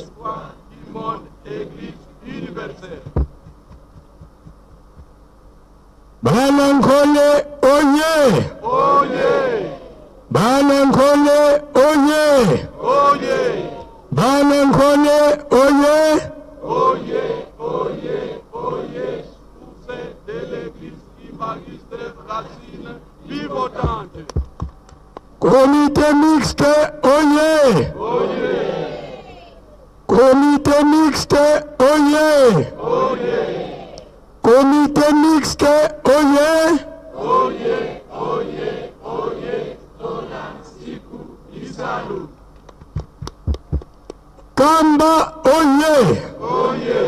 Espoir du monde, Église universelle. Bana Nkole oye! Oye! Bana Nkole oye! Oye! Bana Nkole oye! Oye, oye, oye, source de l'Église kimbanguiste, racine pivotante. Comité mixte oye! Oye! Comité mixte oye! Oye! Comité mixte oye! Oye, oye, oye, Zola Siku Isalu. Kamba oye! Oye!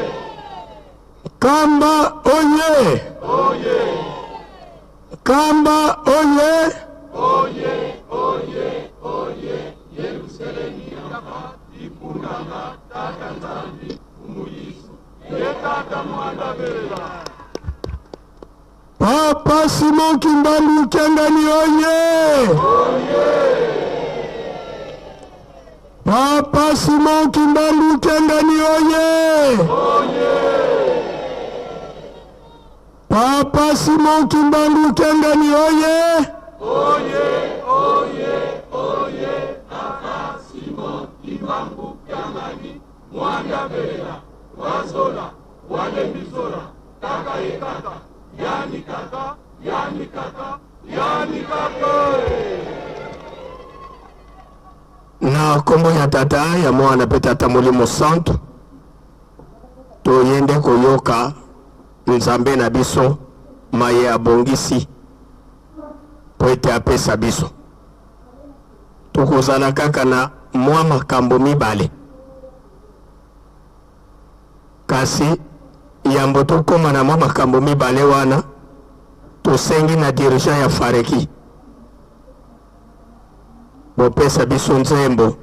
Kamba oye! Oye! Kamba oye! Oye, oye, oye, Yerusalemi yapa ikundanga tata Nzambi umuyisu. Ye tata mwanda belela. Papa Simon Kimbangu Kiangani oye! Papa Simon Kimbangu Kiangani oye! Papa Simon Kimbangu Kiangani oye! Oye, oye, oye, Papa Simon Kimbangu Kiangani, mwanda belela, wazola, walembizola, kaka ye kaka, yani kaka, yani kaka, yani kaka. Na nkombo ya Tata, ya Mwana mpe Tata Molimo Santu, toye nde koyoka Nzambe na biso maye abongisi mpo ete apesa biso. Tokozala kaka na mwa makambo mibale, kasi yambo tokoma na mwa makambo mibale wana, tosengi na dirigeant ya Fareki bopesa biso nzembo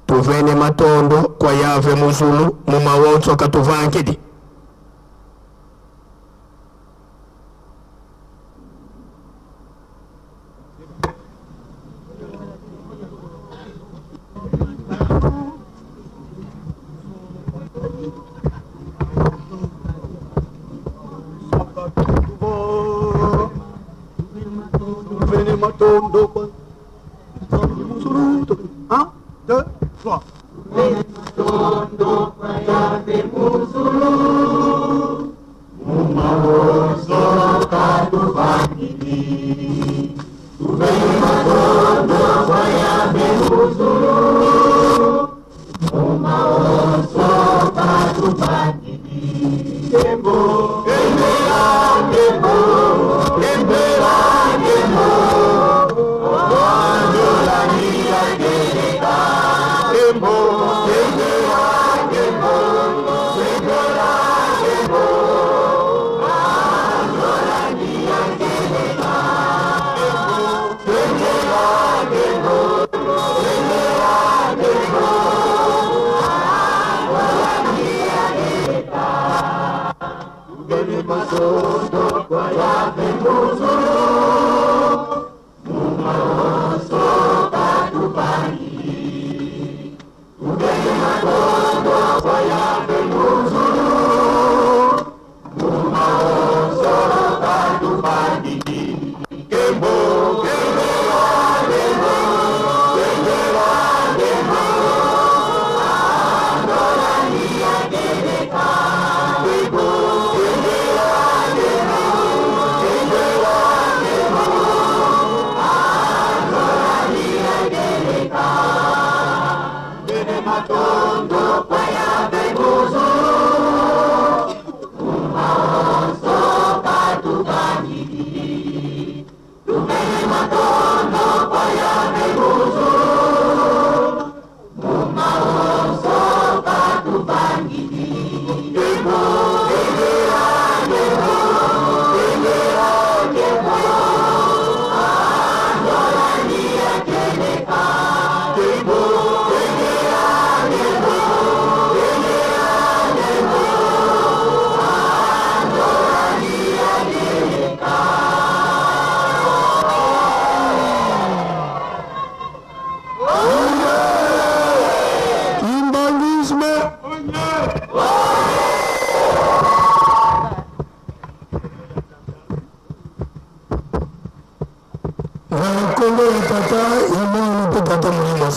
tuvene matondo kwa Yave muzulu mu mawonso katuvankidi. Un, deux, trois.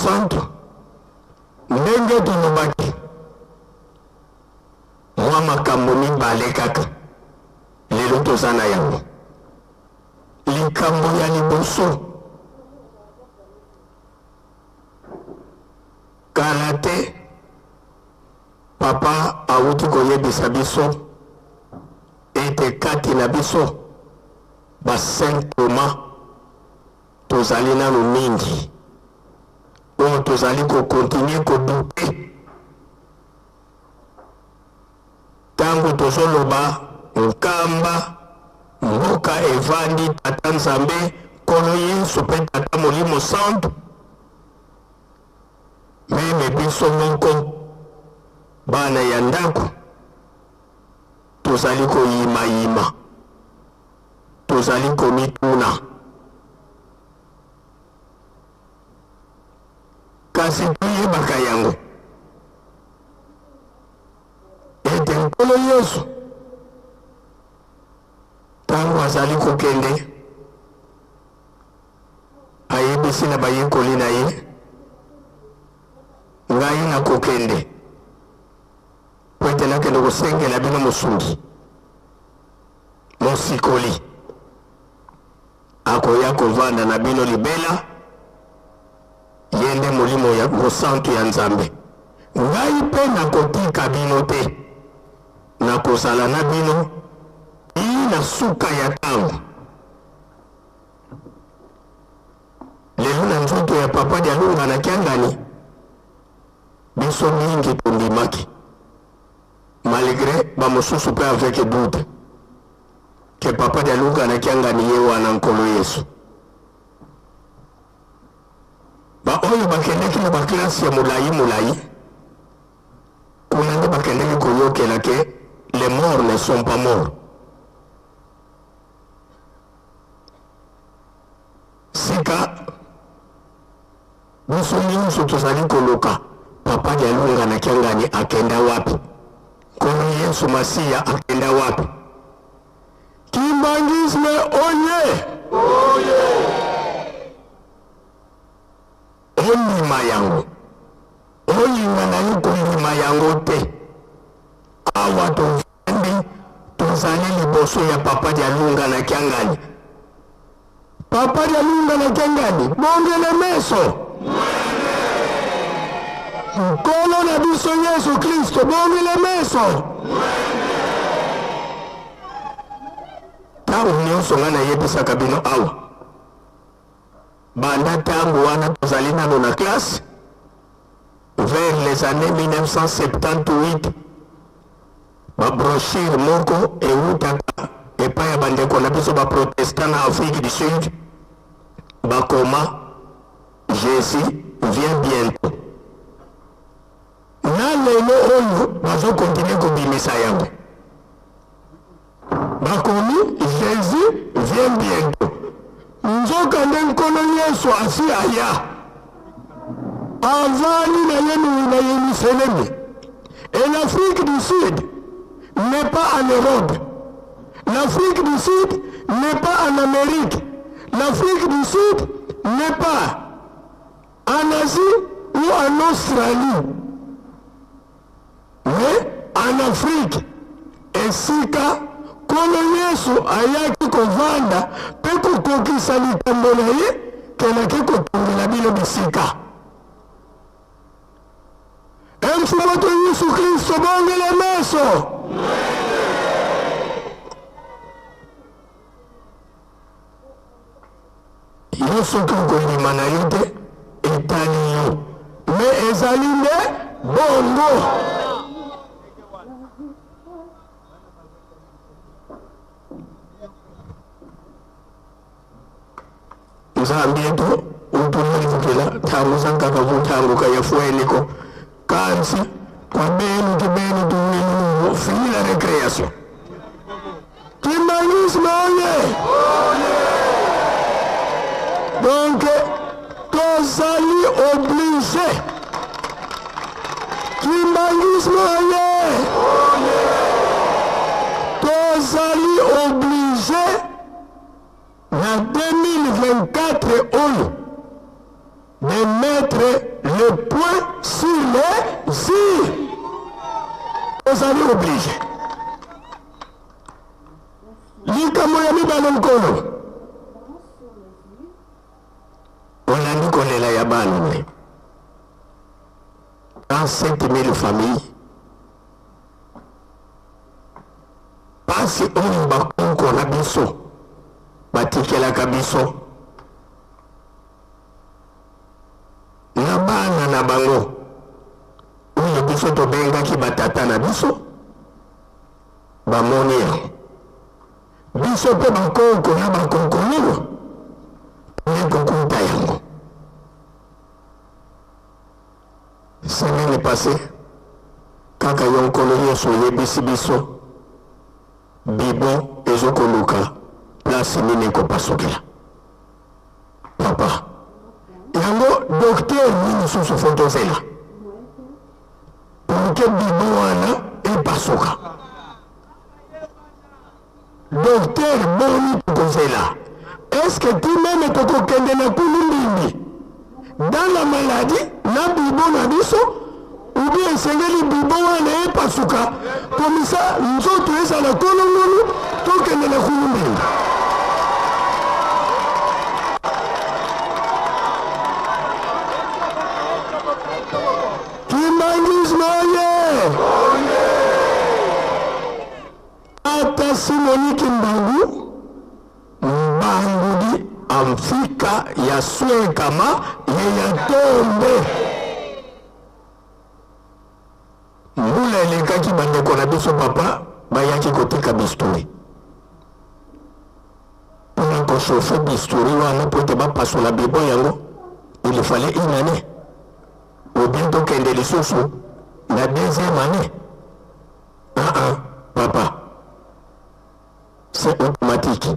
Mosantu, ndenge tolobaki, mwa makambo mibale kaka lelo toza na yango. Likambo ya liboso, kala te Papa awuti koyebisa biso ete kati na biso ba Saint Thomas tozali nanu mingi oyo tozali ko continuer ko douter tango tozoloba Nkamba mboka evandi Tata Nzambe Nkolo Yesu pe Tata Molimo Santu. Meme biso moko bana ya ndako tozali koyimayima, tozali komituna. Kasi toyebaka yango ete Nkolo Yesu ntango azali kokende Ayebisi na bayekoli na ye, Ngai nakokende mpo ete nakende kosengela bino mosungi, mosikoli, akoya kovanda na bino libela, ye nde Molimo ya Mosantu ya Nzambe. Ngai mpe nakotika bino te, nakozala na bino tii na suka ya ntango. Lelo na nzoto ya papa Dialunga na Kiangani, biso mingi tondimaki malgre ba mosusu pe avec doute que papa Dialunga na Kiangani ye wana Nkolo Yesu. Ba oyo bakendaki na ba classe ya molayi molayi kuna nde bakendaki koyokela que les morts ne sont pas morts. Sika biso nyonso tozali koluka Papa Dialunga na Kiangani akenda wapi? Nkolo Yesu Masiya akenda wapi? Kimbanguisme oye! Oye! Ondima yango, olinga na yo kondima yango te, awa tovandi tozali liboso ya Papa Dialunga na Kiangani. Papa Dialunga na Kiangani, bongele meso. Nkolo na biso Yesu Kristo, bongele meso. Ntango nyonso ngai nayebisaka bino awa, banda ntango wana tozali nano na classe vers les années 1978, ba brochure moko ewutaka epai ya bandeko na biso baprotestant na Afrique du Sud, bakoma Jésus vient bientôt. Na lelo oyo bazokontinue kobimisa yango, bakomi Jésus vient bientôt. Nzoka nde Nkolo Yesu asi aya, avandi na ye na Yelusalemi. Et l'Afrique du Sud n'est pas en Europe, l'Afrique du Sud n'est pas en Amérique, l'Afrique du Sud n'est pas en Asie ou en Australie, mais en Afrique, esika Nkolo Yesu ayaki kovanda mpe kokokisa likambo na ye kenaki kotongela bino bisika. Emfumoto Yesu Kristo, bongele meso. Yo soki okondima na yo te, etali yo, me ezali nde bongo. Nzambi yetu utumulivukila ntangu zankaka vuntanguka ya fueliko kansi kwa benu kibenu tuwilulu fini la recreation. Kimbanguisme oye! Donc tozali oblige. Kimbanguisme oye! Tozali oblige na 2024 oyo de mettre le point sur les i. Ozali oblige. Likambo ya mibale, Nkolo, olandi kolela ya bana na yo, 37 000 famille, pasi oyo bakoko na biso batikelaka biso na bana na bango oyo biso tobengaki batata na biso, bamoni yango. Biso mpe bakoko na bakoko oyo toye kokuta yango. Semaine passée kaka yo, Nkolo Yesu, oyebisi biso bidon ezokoluka place nini ekopasukela. Papa, yango docteur nini susu fo tozela pour que bidon wana epasuka? Docteur boni tokozela? Est-ce ti même tokokende na kulu mbimbi dans la maladie na bidon na biso, ou bien esengeli bidon wana epasuka komisa nzoto ezala kolongolu, tokende na kulu mbimbi? Kimbanguisme oye! Ata Simoni Kimbangu mbangudi amfika ya swenkama ye ya tombe. Mbula elekaki, bandeko na biso, papa, bayaki kotika bistouri mpona kochauffer bistouri wana po ete bapasola bidon yango. Il fallait une année ou bien tokende lisusu na deuxième année. Ah ah, papa, c'est automatique.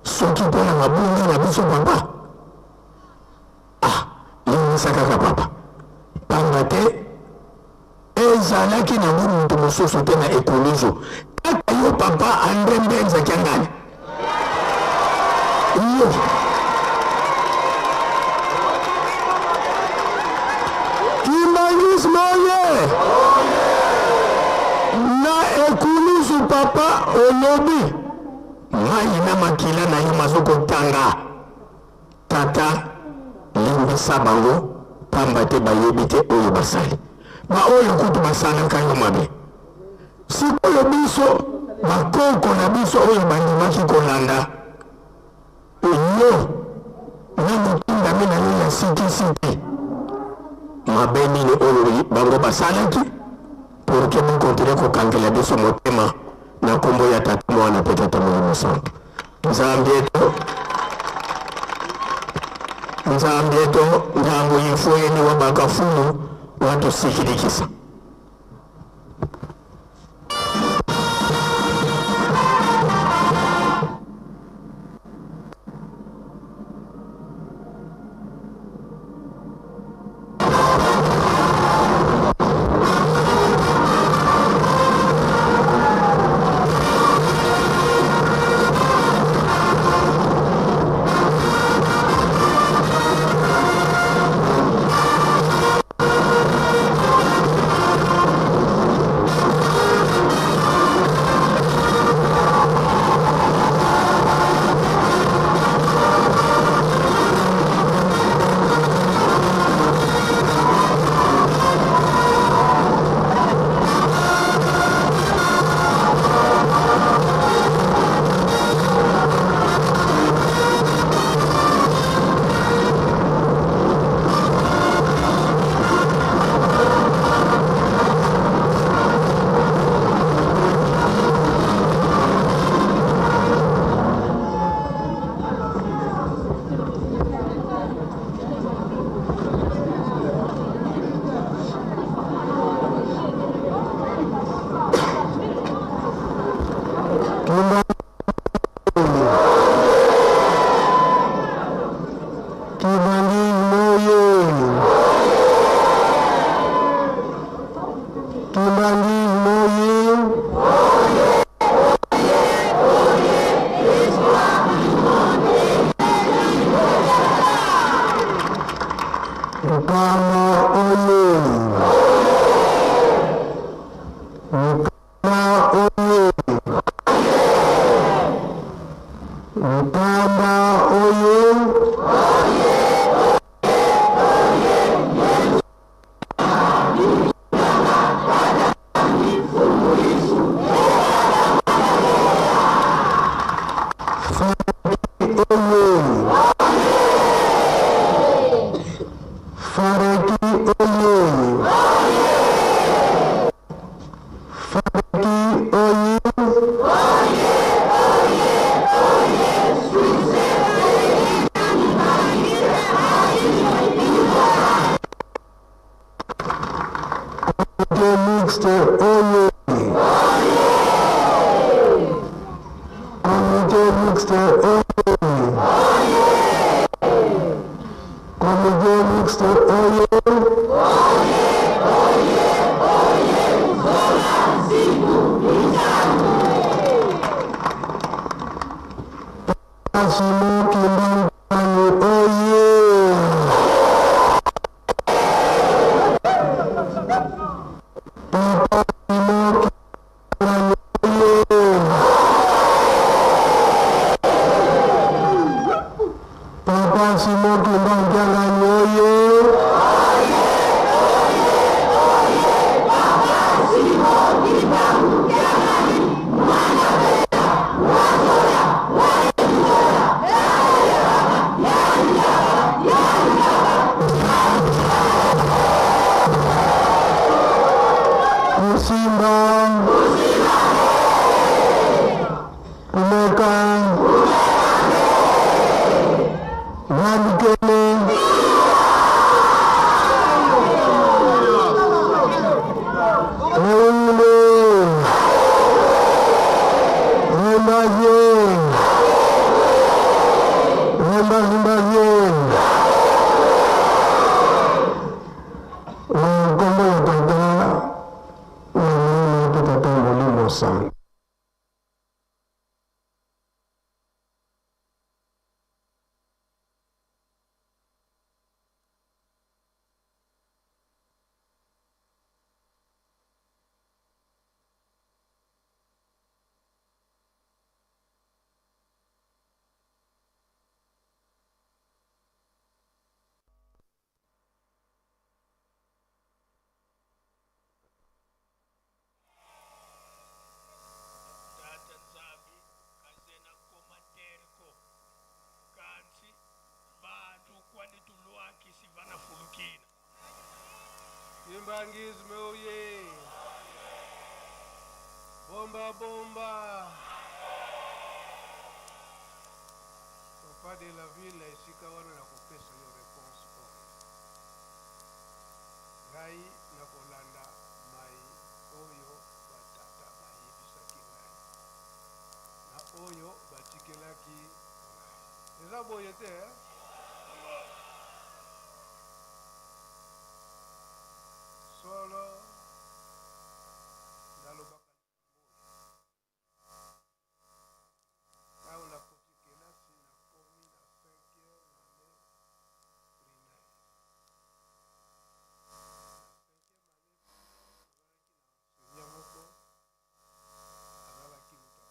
Soki mpona mabunga na biso, papa, ah, limbisa kaka, papa, pamba te ezalaki nango moto mosusu te na ekoluzu, kaka yo, papa Andre Mbenza Kiangani, yo. Kimbanguisme oye! Na ekuluzu, papa, olobi mai na makila na yo mazokotanga: "Tata, limbisa bango, pamba te bayebi te oyo basali." Baoyo kutu basalaka yo mabe. Sikoyo biso bakoko na biso oyo bandimaki kolanda yo na motindami na yo ya sikisiki, mabe nini oyo bango basalaki pour que bocontinuer kokangela biso motema? Na nkombo ya Tata, Mwana mpe Tata Molimo Santo, Nzambe eto, Nzambe eto, ntango yifweni wa bakafulu watusikilikisa. Comité mixte oye! Comité mixte oye! Comité mixte oye! Simon Kimbangu oye! Papa Simon Kimbangu oye! Papa Simon Kimbangu oye! Kusimba Kumeka Wamukele Oule Rembazie Rembazie Na nkombo ya Tata na Mwana mpe Tata Molimo Santu. Tata Nzambi kazena commentaire ko kansi bantu kwani tulwaki sivana fulukina. Kimbanguisme oye! Bomba bomba! Papa de la ville na esika wana nakopesa yo reponse oyo. Ngai nakolanda mai oyo batata bayebisaki ngai na oyo batikelaki ngai. Eza boye te eh? Solo nalobaka ntango nakoti kelasi nakomi na cinquième année primaire. Na cinquième année primaire tozalaki na enseignant moko azalaki moto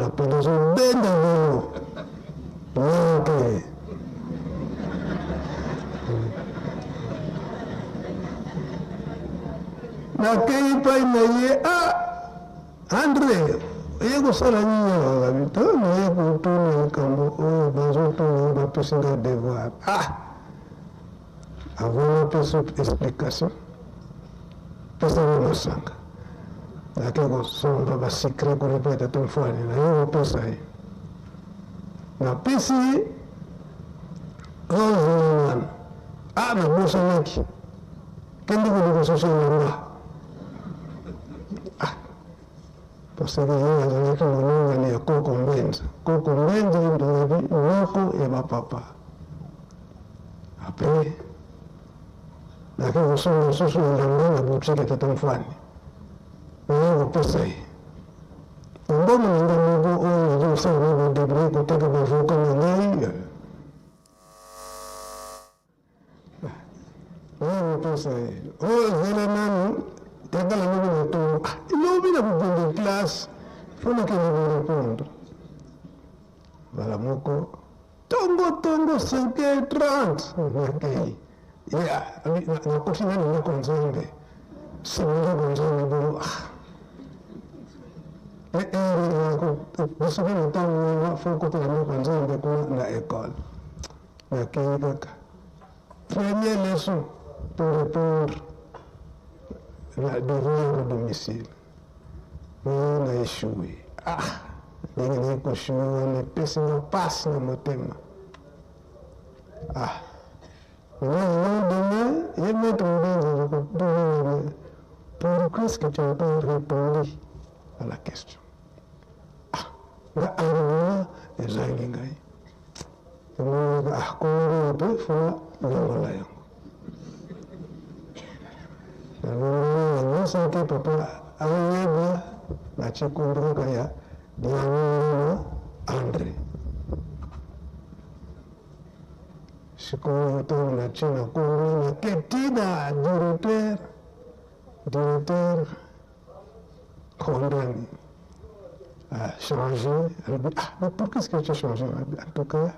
mpenza ozobenda bongo manke. Nakei epai na ye, ah Andre, oye kosala nini awa? Alobi, to naye kotuna likambo oyo bazotuna, bapesi nga devoir. Ah, avant napesa explication, pesa nga masanga. Nake kosomba basikre kuna epai tata Mfwani, naye kopesa ye. Napesi ye oyo wana. Ah, nabosanaki. Kende koluka soso elamba. Ah, parce que ye azalaki molongani ya Koko Mbenza. Koko Mbenza ye moto azalaki noko ya bapapa. Après, nake kosomba soso elamba na boutique ya tata Mfwani. Naye kopesa ye. Na mbongo na ngai moko oyo nazo kosala na kodebrouille koteka bavoka na ngai. Oyo kopesa ye. Oyo zela nanu yakala moko na tongo. Lobi na kokende classe fo nakende korepondre. Mbala moko tongo tongo 5h30 nakei. Nakoti nanu ndako Nzambe. Sima ndako Nzambe bongo biso na ntango wana fo okota na ndako Nzambe kuna na ekole. Nakei kaka première leçon pour répondre la devoir au domicile. Oyo na échoué. Ah, ndenge naye koéchoué wana epesi nga mpasi na motema. Ah, le lendemain, ye maître Mbenza akokotunga pourquoi est-ce que tu n'as pas répondu à la question? Ah, nga argument ezangi ngai. Emonaka ah kombo mpe fona longola yango. Nalongoli yango soki papa ayeba natie kombo kaka ya Dialungana Andre. Sikoyo ntango natie na kombo naketi na directeur, directeur condamné a changé. Alobi, ah, mais pourquoi est-ce que tu as changé? En tout cas,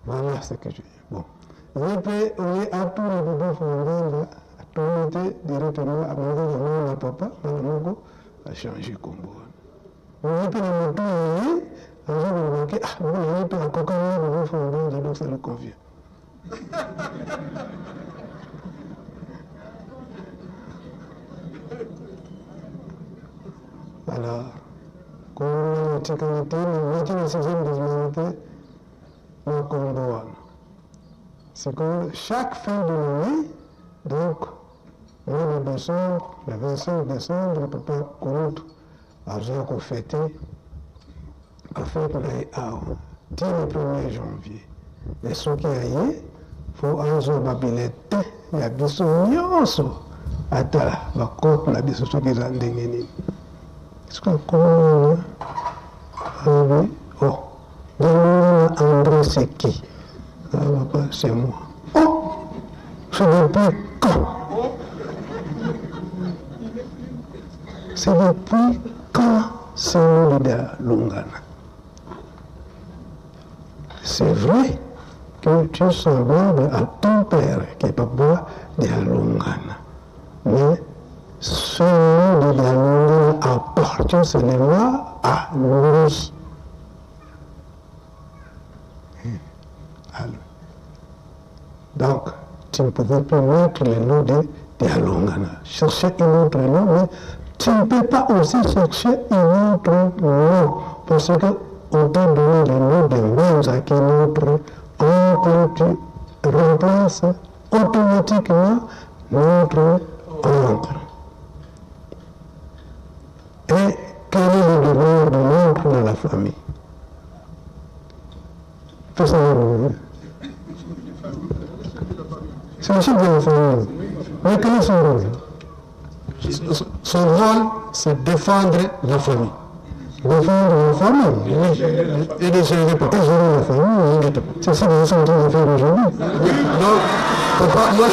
voilà ce que je bon. Ye mpe oye atuna papa Fongenda, atuni te directement, amonaki komona papa mbala moko achange kombo wana. Ye mpe na motu na ye aza koloba ke ah, lokola ye mpe akokani na papa Fongenda, donc ça lui convient. Alors, kombo etikali te, nabaki na sixième des humanités na kombo wana. Sikoyo chaque fin de l'année, donc mois de décembre, le 25 décembre, papa Kulutu aza kofete bafete na ye awa ti le 1er janvier. Mais soki aye, fo azwa ba bulletin ya biso nyonso, atala ba cote na biso soki eza ndenge nini. Soki akomi wana, alobi oh, Dialungana André c'est qui? Ah papa, c'est moi. Oh, c'est depuis quand? C'est depuis quand c'est Dialungana? C'est vrai que tu es semblable à ton père qui est papa Dialungana. Mais ce nom de Dialungana appartient seulement à lui. À lui. Donc, tu ne pouvais pas mettre le nom de Dialungana. Chercher un autre nom, mais tu ne peux pas aussi chercher un autre nom. Parce que on t'a donné le nom de Mbenza qui est notre oncle. Tu remplaces automatiquement notre oncle. Et quel est le devoir de l'oncle dans la famille? Faut savoir. C'est le chef de la famille. Mais quel est son rôle? Son rôle, c'est défendre la famille. Défendre la famille? Oui, et de gérer papa. Et gérer la famille, oui. C'est ça que nous sommes en train de faire aujourd'hui. Non, papa, moi...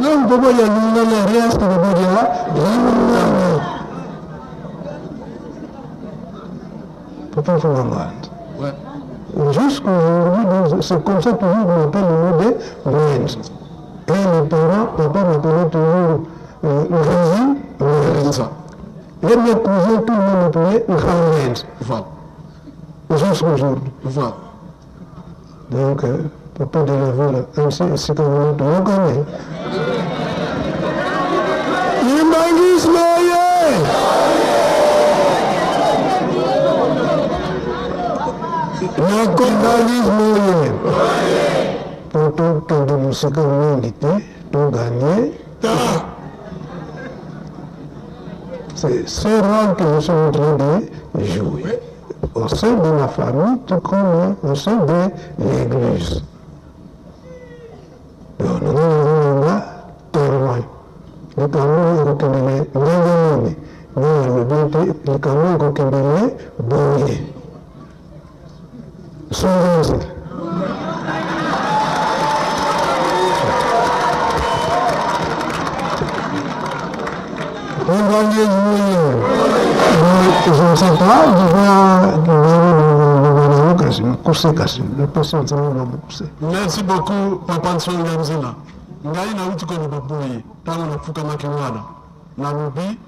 Donc papa Dialungana reste papa Dialungana. Papa Fungangand. Ouais. Jusqu'aujourd'hui, c'est comme ça toujours qu'on appelle le nom de Gwenz. Et les parents, papa m'appelait toujours Ngrenzi, Ngrenza. Et mes cousins, tout le monde m'appelait Ngrenz. Voilà. Jusqu'aujourd'hui. Voilà. Donc, papa de la ville, ainsi, c'est comme on le connaît. Kimbanguisme, Kimbanguisme, po tokende mosika mingi te, toganye. C'est ce rôle que nous sommes en train de jouer au sein de la famille, tout comme au sein de l'église. Donc, nous avons témoin. Likambo ekokendele ndenge nini? Nini alobi ete likambo ekokendele boye? Songa nzela. Je ne sais pas, mokuse kasi napesi nzambe na mokuse. Merci beaucoup papa Nsonga Nzila. Ngai nauti koloba boye ntango nafukamaki wana, nalobi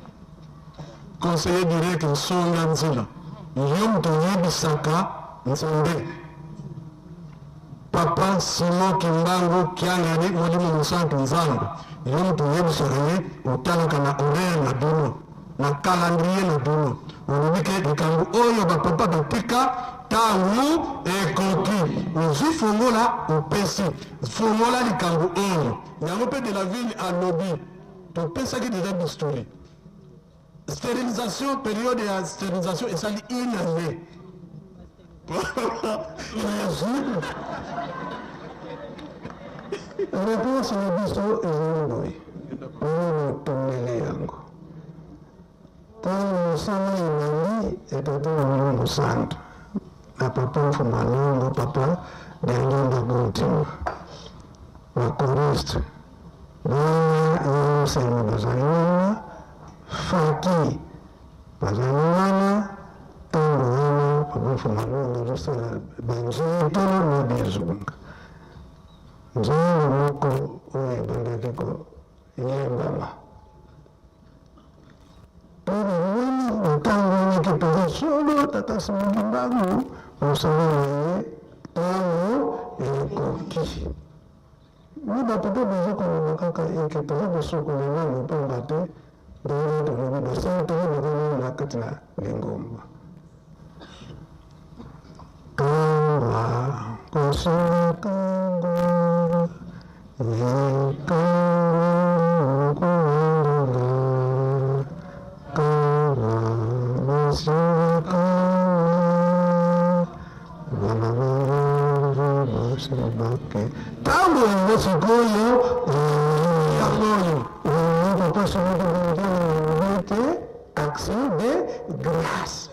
conseiller direct Nsonga Nzila, yo moto oyebisaka Nzambe Papa Simon Kimbangu Kiangani Molimo Mosantu Nzambe, yo moto oyebisaka ye, otalaka na horaire na bino na calendrier na bino, olobi ke likambo oyo ba papa batika tango ekoki, ozwi fongola opesi fongola likambo oyo. Yango mpe de la ville alobi topesaki deja bistouri sterilisation, periode ya sterilisation esali une année. Réponse na biso ezali boye, oyo yango ntango mosala ebandi etata na Molimo Mosantu na papa Mfuma Longo, papa Diangienda Kuntima, bakoriste bana Yerusalemu bazali wana, Faki bazali wana. Ntango wana papa Mfuma Longo azosala banzonto na bizunga nzongo moko oyo ebandaki koyembama ntango wana mpenza solo tata Simon Kimbangu mosala na ye ntango ekoki. Ni bato mpe baza koloba kaka eke toza kosukola nano mpamba te ndenge tolobi basantoli bakomi na kati na lingomba. Kangwa kosunga kangwa ye kangwa mokulanga kangwa kosunga kangwa bana bake ntango yango sikoyo yango oyo papa soki te action de grâce.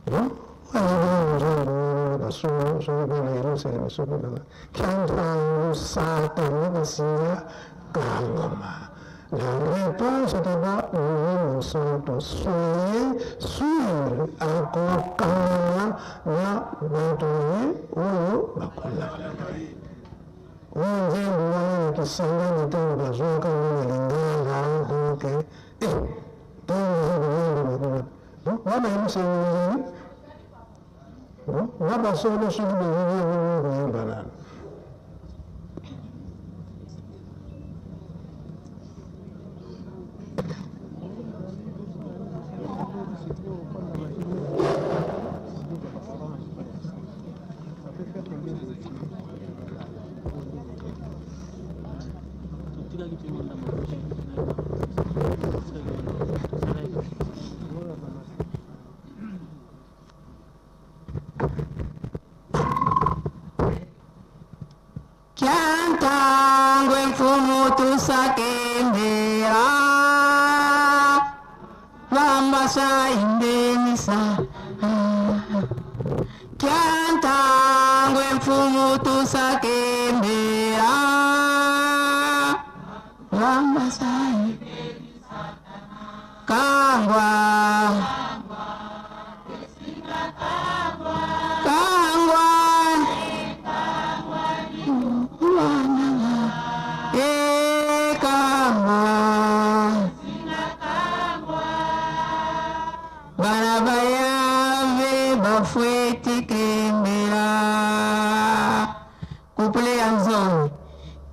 Bon, La réponse d'abord, nous sommes soyez sûrs akokangama na bato ye oyo bakolaka na ye. Oyo nzembo wana ya Kisangani ntango bazwaka yango na Lingala oke ntango eza koyemba bakolaka wana yebisango na basolo soki balingi yango koyemba nano. Kyantangwe mfumu tusakembera vambasa imbenisa Kyantangwe mfumu tusakembera Bambasai Kangwa Kangwa Eh, Kangwa Bana bayave bafweti kembela Couple ya nzongo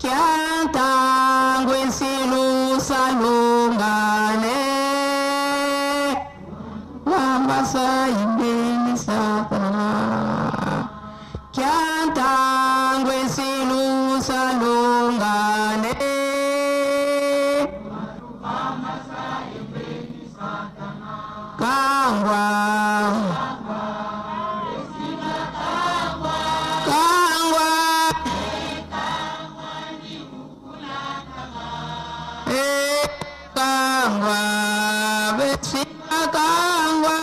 Kyantangwe nsilu salungane Wambasa imbeni satana Kyantangwe nsilu salungane Kangwa Kangwa Eh, Kangwa besika kangwa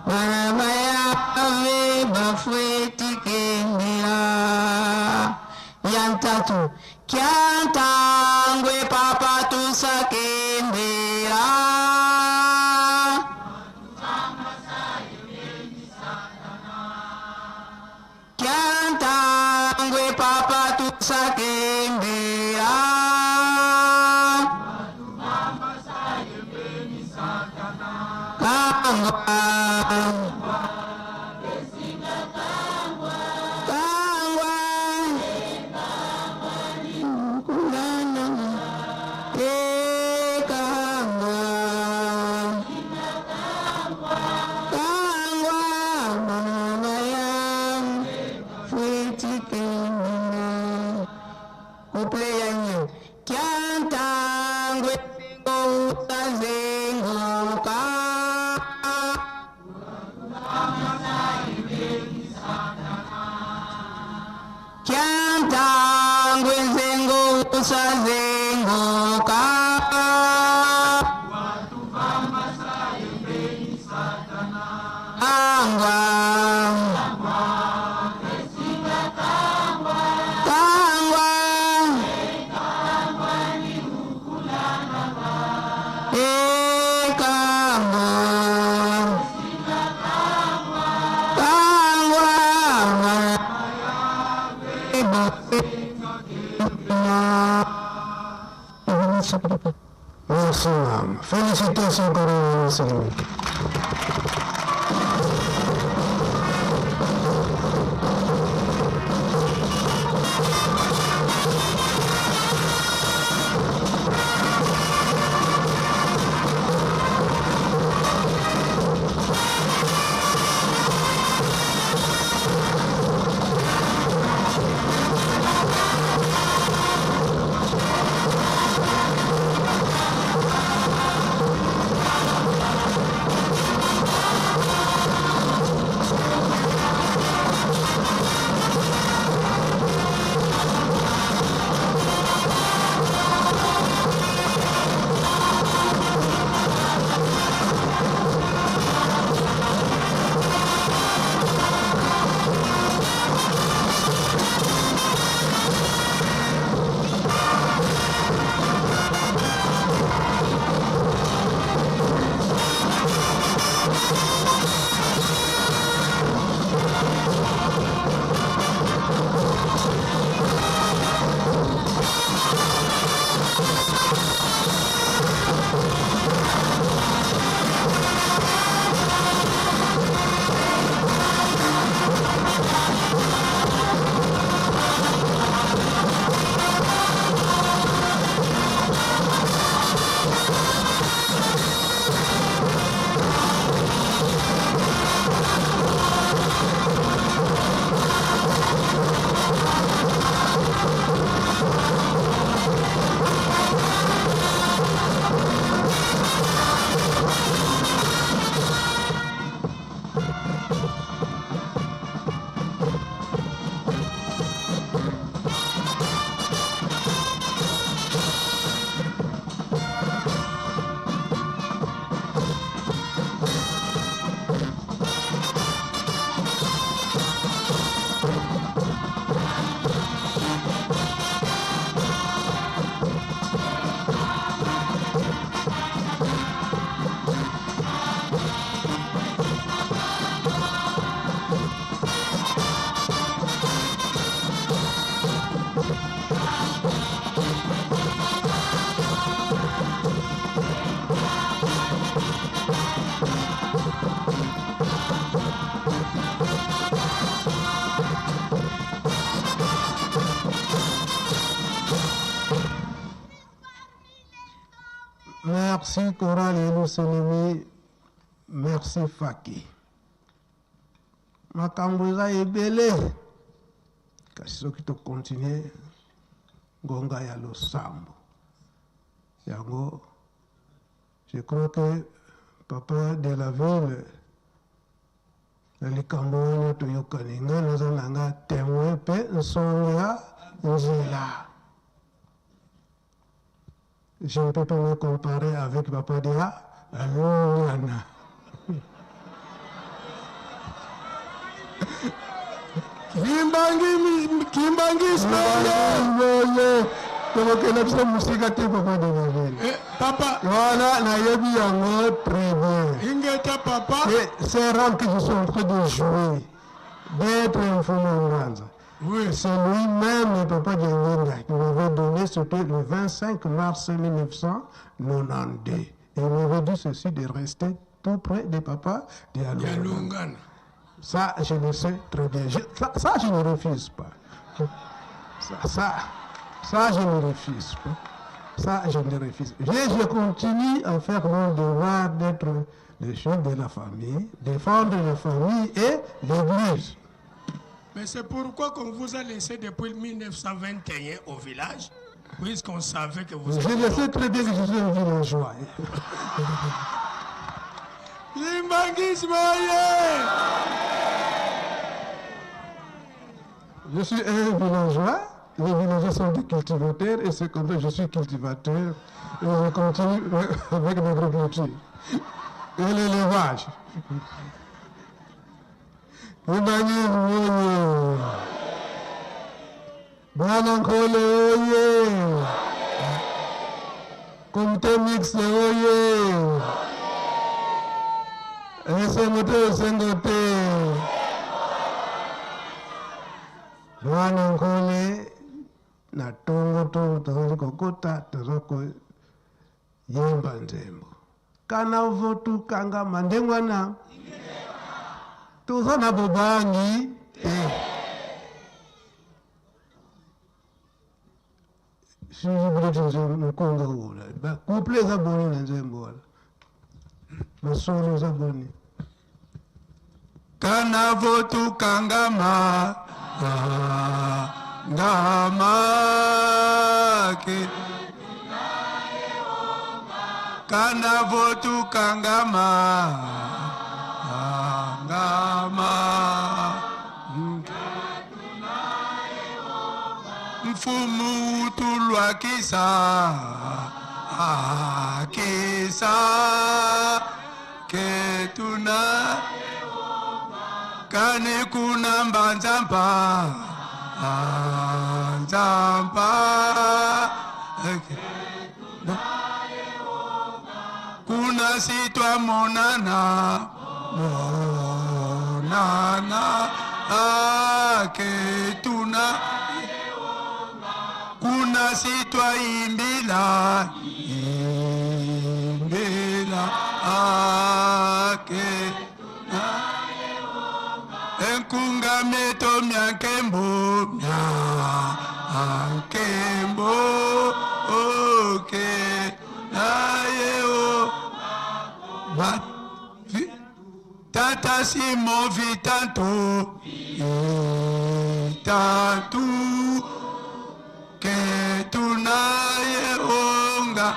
Bana bayave bafweti kembela Ya ntatu Kyantangwe papa tusakembela Kyantangwe papa tusakembela Kangwa Kangwa Kulana Eh, Kangwa Kangwa Mama yang Fwitikena Couple ya nyo Kyantangwe Utazenguka Kyantangwe nzengo usazenguka Kangwa Kangwa Eh, Kangwa Kangwa Merci, madame. Félicitations encore, Madame. Merci chorale Yelusalemi, merci Faki. Makambo eza ebele kasi soki to continuer ngonga ya losambo yango je crois que papa de la ville na likambo wana toyokani ngai naza na nga temoin mpe nsonge ya nzela. Je ne peux pas me comparer avec Papa Dia Alungana. Kimbangi, Kimbangi Oye, tokokenda biso mosika te papa de la ville. Eh, papa. Voilà, nayebi yango très bien. Ingeta papa. Et c'est rare que je suis en train de jouer, d'être un Mfumu Nganza. Oui. C'est lui-même, Papa Diangienda, qui m'avait donné, c'était le 25 mars 1992. Et il m'avait dit ceci, de rester tout près de Papa Dialungana. Ça, je le sais très bien. Ça, je ne refuse pas. Ça, je ne refuse pas. Ça, je ne refuse pas. Je continue à faire mon devoir d'être le chef de la famille, défendre la famille et l'église. Mais c'est pourquoi qu'on vous a laissé depuis 1921 au village, puisqu'on savait que vous Je le sais très bien que je suis un villageois. Je suis un villageois. Les villageois sont des cultivateurs et c'est comme ça que je suis cultivateur. Et je continue avec l'agriculture et l'élevage. Kimbangi oye! Bwana Nkole oye! Comité mixte oye! Esengo te, esengo te! Bwana Nkole na tongo tongo tozali kokota, toza koyemba nzembo. Kana votukangama ndenge wana toza na bobangi te. Soki mokonga ola ba couple eza boni na nzembo wana, masolo eza boni. Kana votukangama ngama ke kana votukangama ngama mfumu tulwakisa akisa ketuna kane kuna mbanzampa nzampa kuna sitwa monana monana aketuna kuna sitwa imbila imbila ake enkunga meto myankembo myankembo oke naye o ba tata Simon vitantu vitantu ketunaye onga.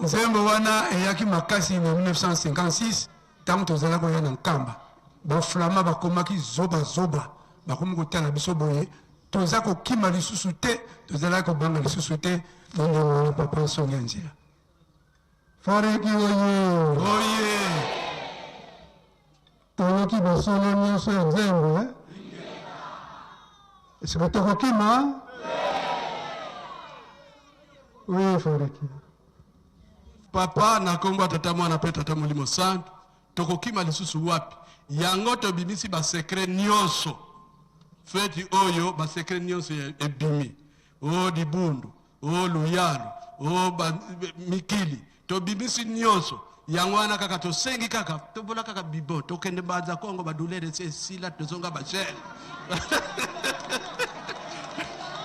Nzembo wana eyaki makasi na 1956 ntango tozalaki koya na Nkamba. Baflama bakomaki zoba zoba, bakomi kotala biso boye, toza kokima lisusu te, tozalaki kobanga lisusu te. Ndenge papa nsongi ya nzela. Fareki oye! Oye! Toyoki bosolo nyonso ya nzembo, eh? Esika tokokima? Oui, Fareki. Papa na kombo ya Tata Mwana mpe Tata Molimo Santu, tokokima lisusu wapi? Yango tobimisi basecret nyonso. Feti oyo basecret nyonso ebimi. O libundu, o luyalu, o mikili, tobimisi nyonso. Yango wana kaka tosengi kaka tobola kaka bibo, tokende Mbanza Kongo, badouleur esi esila, tozonga bachele.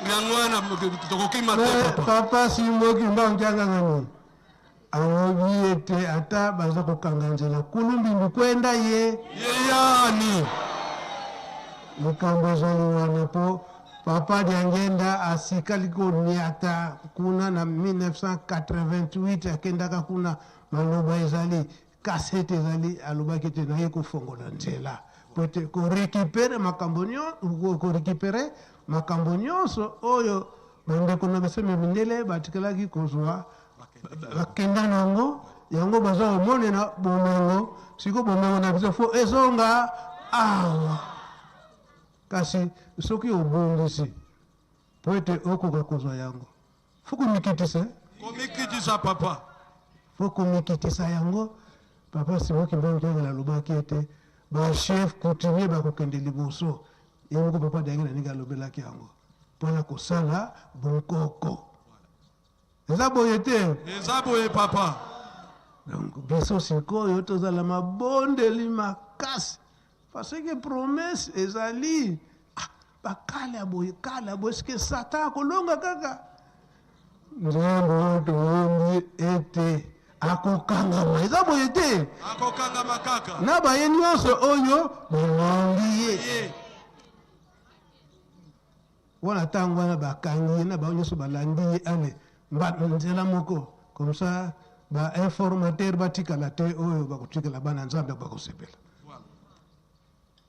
Yango wana tokokima te. Papa. Papa Simbo Kimbangu Kiangangani. Alobi ete ata baza kokanga nzela kulumbimbi kwenda ye. Yeyani. Likambo ezali wana po Papa Diangienda asikali koniata kuna na 1988 akendaka kuna maloba ezali cassette ezali alobaki ete naye kofongola nzela po ete ko recuperer makambo nyo ko recuperer makambo nyonso oyo bandeko na biso ya mindele batikalaki kozwa bakenda na yango yango baza komonela bomengo siko bomengo na biso fo ezonga awa kasi soki obongisi po ete okoka kozwa yango fo komikitisa komikitisa papa fo komikitisa yango papa Simon Kimbangu Kiangani alobaki ete ba chef coutumier bakokende liboso ye moko papa Diangienda ndenge alobelaki yango mpona kosala bonkoko Eza boye te? Eza boye papa. Donc biso sikoyo tozala mabondeli makasi parce que promesse ezali ah, bakala ya boye kala ya boye sike satan akolonga kaka nzembo oyo toyembi ete akokangama eza boye te akokangama kaka na baye nyonso oyo balongi ye Wana tango wana bakangi ye na bango nionso balandi ye ale mba nzela moko comme ça ba informateur batikala te oyo bakotikala bana nzambe bakosepela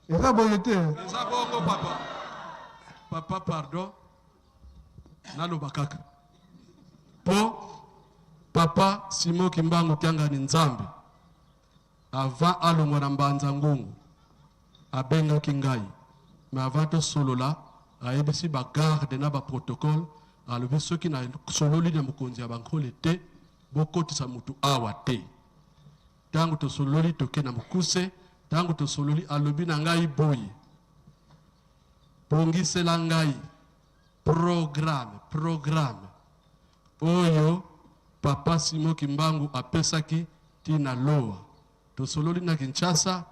eza boye te eza bongo papa papa pardon naloba kaka po papa Simon Kimbangu Kiangani nzambe Avant alongwa na Mbanza Ngungu, abengaki ngai mais avant tosolola ayebisi ba gardes na ba protocoles, alobi soki nasololi na mokonzi ya ba Nkole te, bokotisa mutu awa te. Tango tosololi toke na mokuse, tango tosololi alobi na ngai boye, bongisela ngai programme, programme oyo Papa Simon Kimbangu apesaki ti na Lowa. Tosololi na Kinshasa,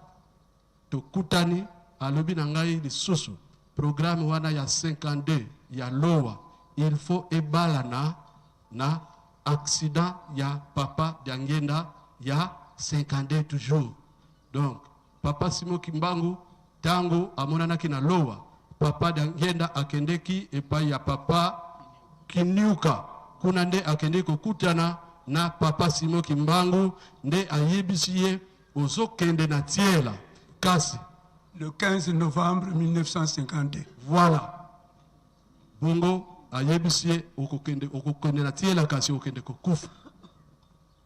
tokutani, alobi na ngai lisusu programme wana ya 52 ya Lowa il faut ebalana na accident ya Papa Diangienda ya 52 toujours. Donc Papa Simon Kimbangu tango amonanaki na Lowa, Papa Diangienda akendeki epai ya Papa Kiniuka, kuna nde akendeki kokutana na Papa Simon Kimbangu, nde ayebisi ye ozokende na Tiela kasi Le 15 novembre 1952. Voilà. Bongo ayebisi ye okokende, okokende na Tiela kasi okende kokufa.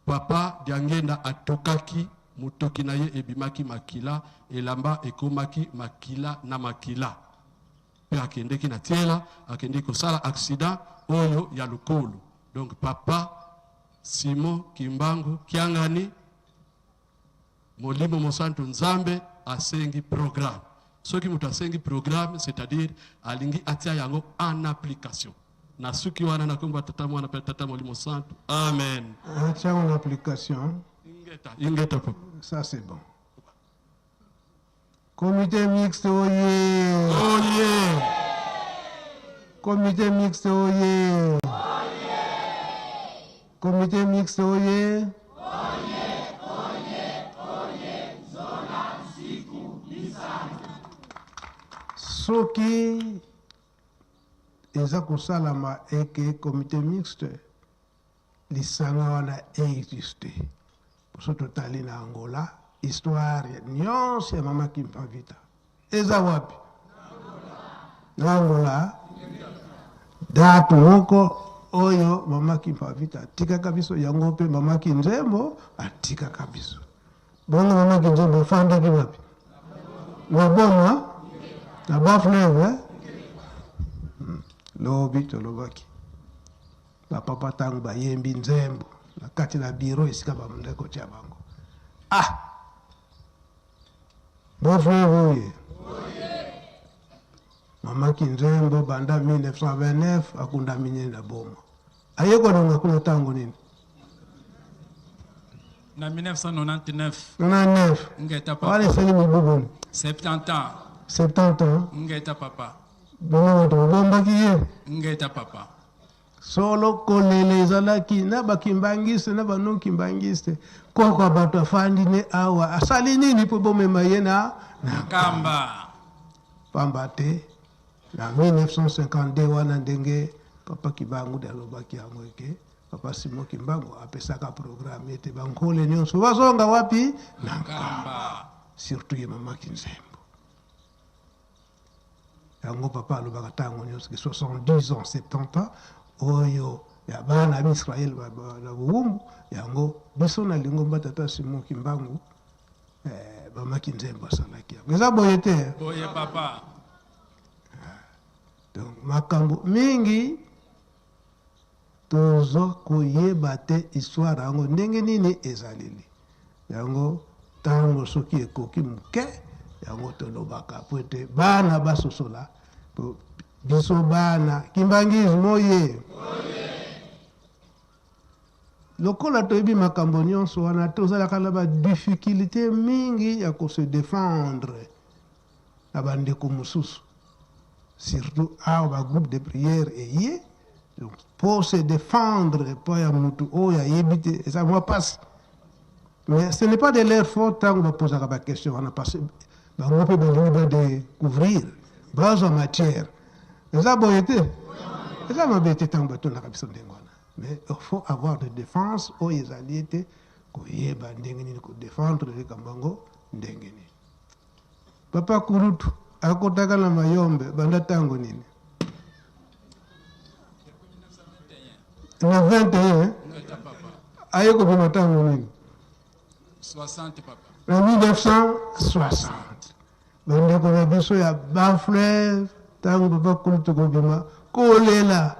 Papa Diangienda atokaki, motoki na ye ebimaki makila, elamba ekomaki makila na makila. Pe akendeki na Tiela, akendeki kosala accident oyo ya lokolo. Donc Papa Simon Kimbangu Kiangani, Molimo Mosantu Nzambe asengi programme. Soki moto asengi programme, c'est-à-dire alingi atia yango en application. Na suki wana na kombo ya Tata Mwana pe Tata Molimo Santu. Amen. Atia en application. Ingeta, ingeta papa. Ça c'est bon. Comité mixte oye. Oye. Comité mixte oye. Comité mixte oye. Soki eza kosalama eke comité mixte lisanga wana existe so totali na Angola histoire nyonso ya mama Kimpa Vita eza wapi na Angola date moko oyo mama Kimpa Vita atikaka biso yango mpe mama Kinzembo atikaka biso bongo mama Kinzembo afandaki wapi na Boma na Bas-Fleuve eh? Lobi tolobaki Ba papa tango bayembi nzembo na kati na bureau esika ba bandaki kotia bango ah bon frère oye mama kinzembo banda 1929 akundami nini na boma aye kolonga kuna tango nini na 1999 99 ngeta papa wana esali mibu boni 70 ans 70 ans ngeta papa bongo bato bobombaki ye ngeta papa. Solo kolela ezalaki na ba kimbanguiste na ba non kimbanguiste. Koko ya bato afandi ne awa asali nini mpo bomema ye na na Nkamba. Pamba te na 1952 wana ndenge papa Kibangu de alobaki yango eke papa Simon Kimbangu apesaka programme ete ba nkole nionso bazonga wapi? Na Nkamba. Surtout ye mama Kinzembo. Yango papa alobaka tango nionso ke 70 ans, 70 ans oyo ya bana ya Israël na bowumbu, yango biso na lingomba tata Simon Kimbangu eh, mama Kinzembo asalaki yango. Eza boye te? Boye papa. Donc makambo mingi Tozo koyeba te histoire yango ndenge nini ezaleli. Yango tango soki ekoki moke yango tolobaka po ete bana basosola po biso bana kimbanguisme oye! Lokola toyebi makambo nionso wana tozalaka na ba difficultes mingi ya ko se defendre na ba ndeko mosusu. Surtout awa ba groupe de prière eye donc po se defendre epai ya mutu oyo ayebi te eza mwa pasi mais ce n'est pas de leur faute tango ba posaka ba question wana parce que bango pe balingi ba decouvrir bazwa matière eza boye te eza mabe te tango batunaka biso ndenge wana mais il faut avoir de defense oyo ezali ete koyeba ndenge nini ko defendre likambo yango ndenge nini. Papa kulutu akotaka na mayombe banda tango nini? Na 21 aye kobima tango nini? 60 papa. Na 1960 bandeko na biso ya Bas-Fleuve tango papa kulutu kobima kolela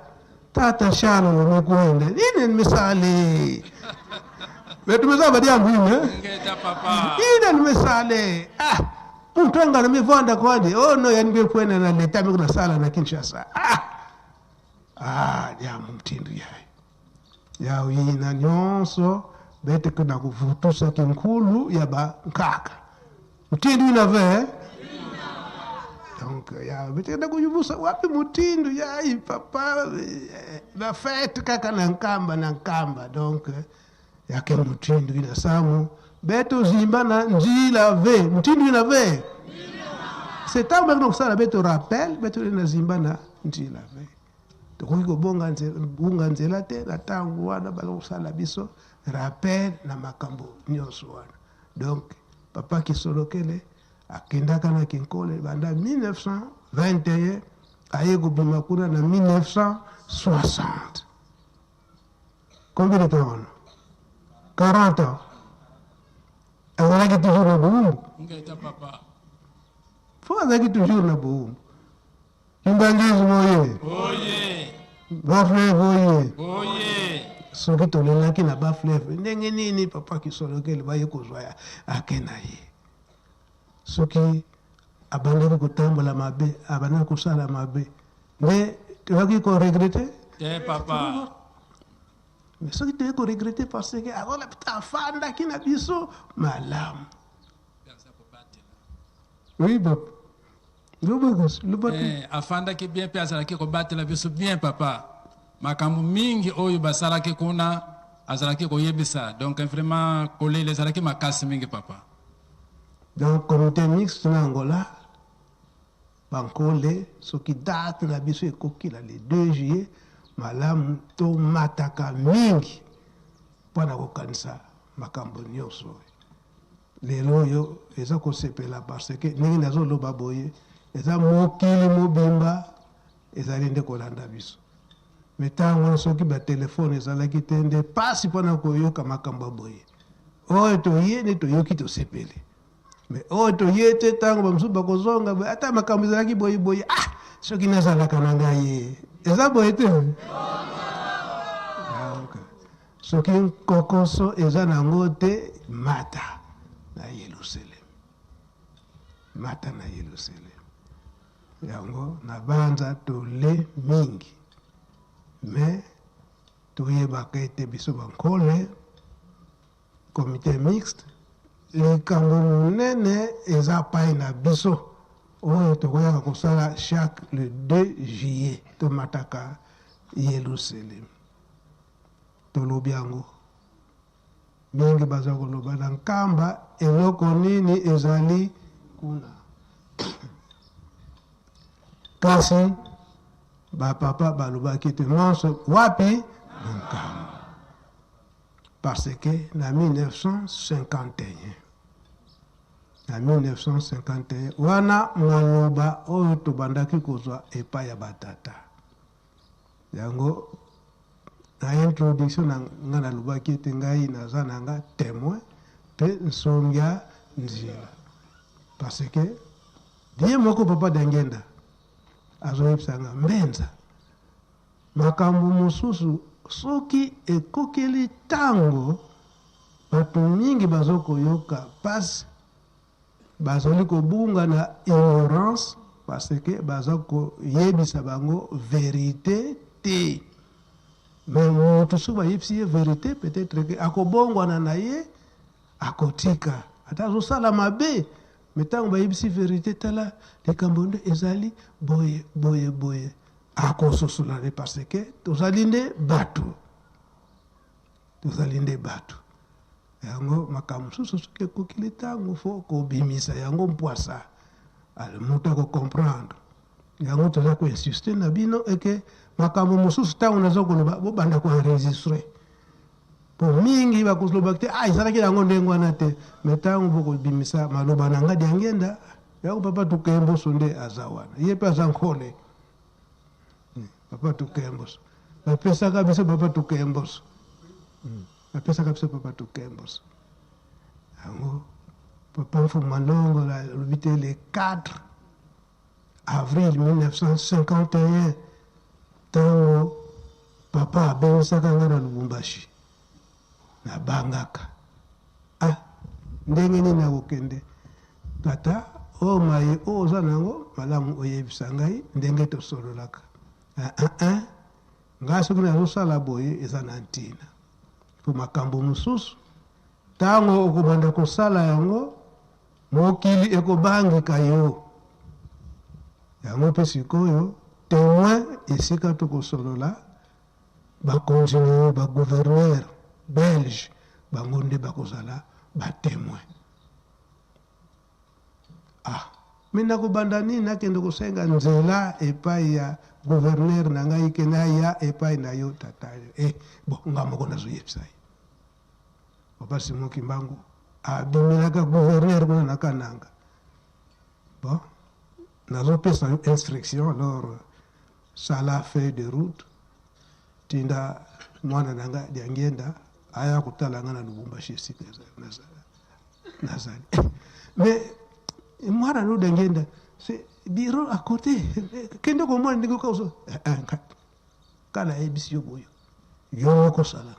tata Charles lomekwenda nini misale betu meza badiambu ine Ngeta papa. ine misale ah muntu angana mivanda kwandi oh no yani bekwena na leta mikuna sala na Kinshasa ah ah diambu mtindu yayi yawo yina nyonso bete kuna kuvutusa kinkulu ya ba nkaka Mutindu ina ve donc ya betenda kuyubusa wapi mutindu yayi papa ba fete kaka na nkamba na nkamba donc yake mutindu ina samu beto zimba na nzila ve mutindu ina ve c'est tango bakina kosala beto rappel beto na zimba na nzila ve tokoki kobonga nzela, nzela te na ntango wana baza kosala biso rappel na makambo nyonso wana. Donc papa Kisolokele akendaka na Kinkole banda 1921 aye kobima kuna na 1960. Combien de temps wana? 40 ans. Azalaki toujours na bowumbu. Ngeta papa. Fo azalaki toujours na bowumbu. Kimbanguisme oye. Oye. Ba fleuve oye. Oye. Soki tolelaki na ba fleuve ndenge nini papa Kisolokele baye kozwa ya ake na ye. Soki abandaki kotambola mabe, abandaki kosala mabe nde toyaki ko regretter? Te papa. Mais soki toyei ko regretter parce que akola afandaki na biso malamu. Oui papa. Eh, afandaki bien mpe azalaki kobatela biso bien papa. Makambo mingi oyo basalaki kuna azalaki koyebisa, donc vraiment kolela ezalaki makasi mingi papa. Donc comité mixte na Angola bankole soki date na biso ekoki na le 2 juillet malamu tomataka mingi mpo na kokanisa makambo nyonso oyo. Lelo oyo eza kosepela parce que ndenge nazo loba boye eza mokili mobimba ezali nde kolanda biso. Mais tango wana soki ba telephone ezalaki te nde pasi pona koyoka makambo ya boye. Oyo toye nde toyoki tosepeli. Mais oyo toye te tango ba mosusu bakozonga boye ata makambo ezalaki boye boye ah soki nazalaka na ngai eza boye te. Donc Soki nkokoso eza na yango te, mata na Yelusaleme. Mata na Yelusaleme. Yango nabanza tole mingi. Mais toyebaka ete biso bankole, comite mixte, likambo monene eza pai na biso oyo tokoyaka kosala chaque le 2 juillet. Tomataka Yelusalemi. Tolobi yango mingi, baza koloba na Nkamba eloko nini ezali kuna. Kasi bapapa balobaki te monso wapi na Nkamba, parce que na 1951, na 1951 wana maloba oyo tobandaki kozwa epai ya batata. Yango na introduction na nga nalobaki ete ngai naza na nga témoin mpe nsongi ya nzela, parce que ye moko papa Dangenda azoyebisa nga mbenza makambo mosusu soki ekokeli ntango bato mingi bazokoyoka pasi, bazali kobunga na ignorance, parce que baza koyebisa bango vérité te. Mais moto soki bayebisi ye vérité, peut-être ke akobongwana na ye, akotika ata azosala mabe. Mais ntango bayebisi vérité, tala likambo nde ezali boye boye boye, akososola nde, parce que tozali nde bato, tozali nde bato. Yango makambo mosusu soki ekokili ntango, fo kobimisa yango mpwasa, ale moto akocomprendre yango. Toza koinsiste na bino eke makambo mosusu ntango naza koloba, bobanda koenregistre, po mingi bakoloba te: "Ah, ezalaki yango ndenge wana te." Mais ntango bokobimisa maloba na nga Diangenda yango, papa Tukemboso nde aza wana, ye mpe aza nkole. Papa Tukemboso bapesaka biso, papa Tukemboso bapesaka biso, papa Tukemboso yango. Papa Mfuma Ndongo alobi te le 4 avril 1951, ntango papa abengisaka nga na Lubumbashi, nabangaka: "Ah, ndenge nini nakokende, tata? Oyo maye oyo oza na yango malamu, oyebisa ngai ndenge tosololaka. Ah, ah, ah. Ngai soki nazosala boye, eza na ntina, po makambo mosusu ntango okobanda kosala yango, mokili ekobangika yo." Yango mpe sikoyo témoin esika tokosolola, bakonzi na yo, bagouverneur belge, bango nde bakozala batémoin. Ah, mais nakobanda nini? Nakende kosenga nzela epai ya gouverneur na ngai ke naya epai na yo, tata? Eh, bon, nga moko nazoyebisa ye, papa Simon Kimbangu abimelaka gouverneur kuna na Kananga: "Bon, nazopesa yo instruction. Alors sala feuille de route, tinda mwana na nga Diangenda aya kotala nga na Lubumbashi esika nazali." Mais mwana no Diangenda, c'est bureau à côté, kende komona ndenge okozo kala. Ayebisi yo boyo, yo moko sala.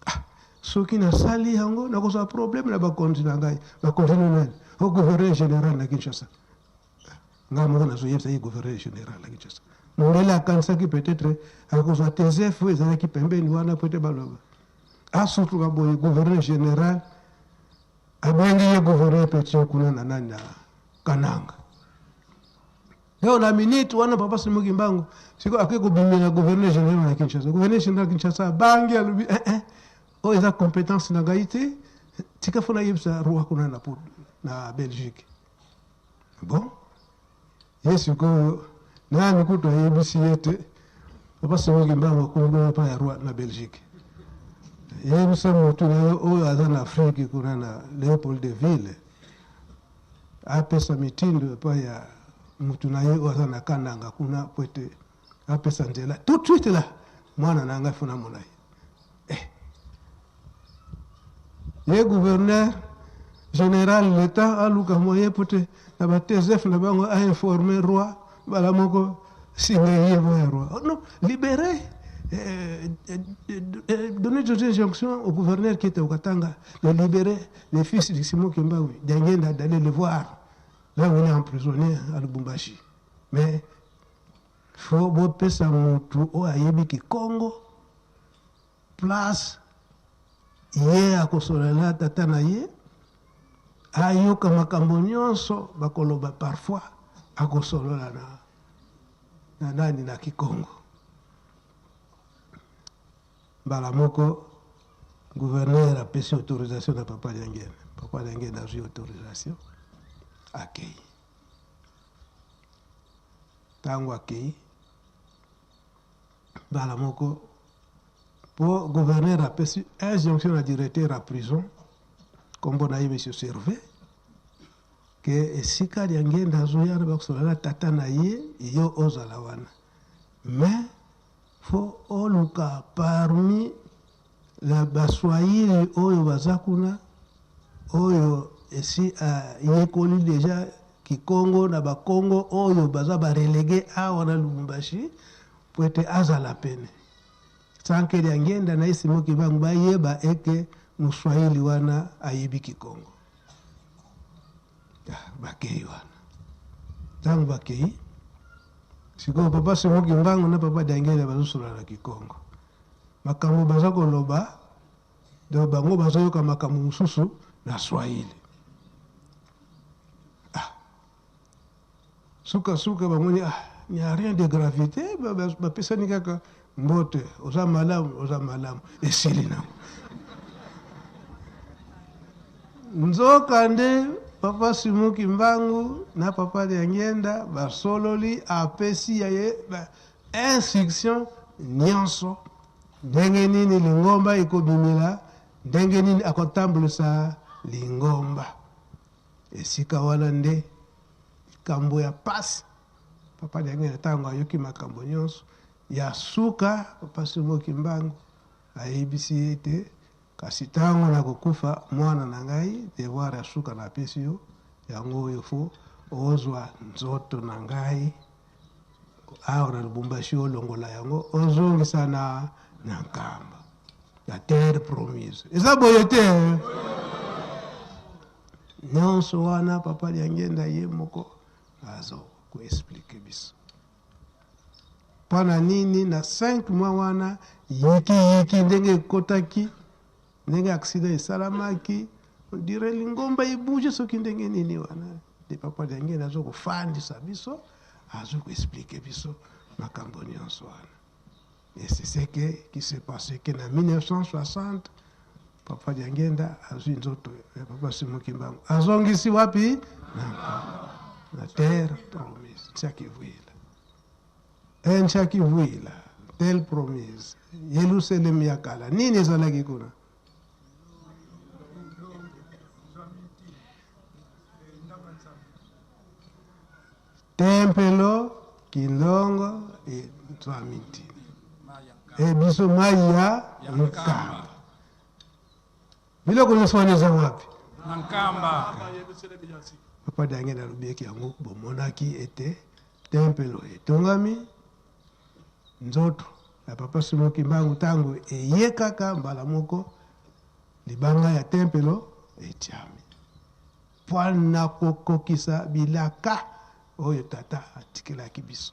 Ah, soki nasali yango, nakozwa problème na bakonzi na ngai. Bakonzi na nani? O gouverneur général na Kinshasa. Ngai moko nazoyebisa ye gouverneur général na Kinshasa. Mondele akanisaki peut-être akozwa TZF oyo ezalaki pembeni wana, po ete baloba asutuka boye. Gouverneur général abengi ye, gouverneur Pétion kuna na nani, na Kananga. Leo na minute wana, papa Simon Kimbangu siko ake kobimela gouverneur général na Kinshasa. Gouverneur général Kinshasa abangi, alobi: "Eh, eh, oyo eza compétence na ngai te, tika fo nayebisa roi kuna na Belgique." Bon, ye sikoyo nani kutu ayebisi ye te? Papa Simon Kimbangu akomi kuna epai ya roi na Belgique: "Yebisa motu na yo oyo aza na Afrique kuna na Léopoldville apesa mitindo epai ya mutu na ye oyo aza na Kananga kuna po ete apesa nzela tout de suite là, mwana na ngai fo namona ye." Eh. Ye gouverneur général, l'état aluka moyen po te na baTZF na bango ainforme roi mbala moko, singa ye bo ya roi: "Oh non, libéré, donner des injonctions au gouverneur qui était au Katanga de libérer les fils de Simon Kimbangu Diangienda, d'aller le voir là où il est emprisonné à Lubumbashi. Mais faut bopesa motu oyo ayebi kikongo place, ye akosolola tata na ye, ayoka makambo nyonso bakoloba. Parfois akosolola na nani, na kikongo." Mbala moko gouverneur apesi autorisation na papa Diangienda. Papa Diangienda azwi autorisation, akei. Ntango akei, mbala moko po gouverneur apesi injonction na directeur ya prison, kombo na ye monsieur Servet, ke esika Diangienda azoya na bakosolola na tata na ye, yo ozala wana. Mais faut oluka parmi la baswahili oyo baza kuna, oyo esi ayekoli deja kikongo na bakongo oyo baza ba relegue awa na Lubumbashi, po ete azala pene. Sans que Diangienda na ye Simon Kimbangu bayeba eke moswahili wana ayebi kikongo. Bakei wana. Tango bakei, sikoyo papa Simon Kimbangu na papa Diangienda bazosolola na kikongo. Makambo baza koloba, donc bango bazoyoka makambo mosusu na Swahili. Suka suka bamoni, il n'y a rien de gravité, bapesani kaka mbote, oza malamu, oza malamu, esili nango. Nzoka nde papa Simon Kimbangu na papa Diangienda basololi, apesi ya ye ba instruction nyonso ndenge nini lingomba ekobimela, ndenge nini akotambwisa lingomba. Esika wana nde likambo ya pasi. Papa Diangienda ntango ayoki makambo nyonso ya suka, papa Simon Kimbangu ayebisi ye ete kasi ntango nakokufa mwana na ngai, devoir ya suka napesi yo yango oyo, fo ozwa nzoto na ngai awa na Lubumbashi, olongola yango ozongisa na Nkamba, la terre promise. Eza boye te? Nyonso wana papa Diangienda ye moko azo ko expliquer biso mpona nini na 5 mois wana yiki yiki ndenge ekotaki, ndenge accident esalamaki, on dirait lingomba ebouge soki ndenge nini wana. Nde papa Diangienda azo kofandisa biso, azo ko expliquer biso makambo nyonso wana. Et c'est ce qui s'est passé que na 1960 papa Diangienda azwi nzoto ya papa Simon Kimbangu, azongisi wapi? Na terre promise, Ntiakivuila. Ntiakivuila, terre promise, Yerusalem ya kala. Nini ezalaki kuna? Tempelo Kilongo e Nzwamintini. E biso mai ya Nkamba. Biloko nyonso wana eza wapi? Na Nkamba. Papa Diangienda alobi yango, bomonaki ete tempelo etongami, nzoto ya papa Simon Kimbangu ntango eye kaka mbala moko libanga ya tempelo etiami mpo na kokokisa bilaka oyo tata atikelaki biso.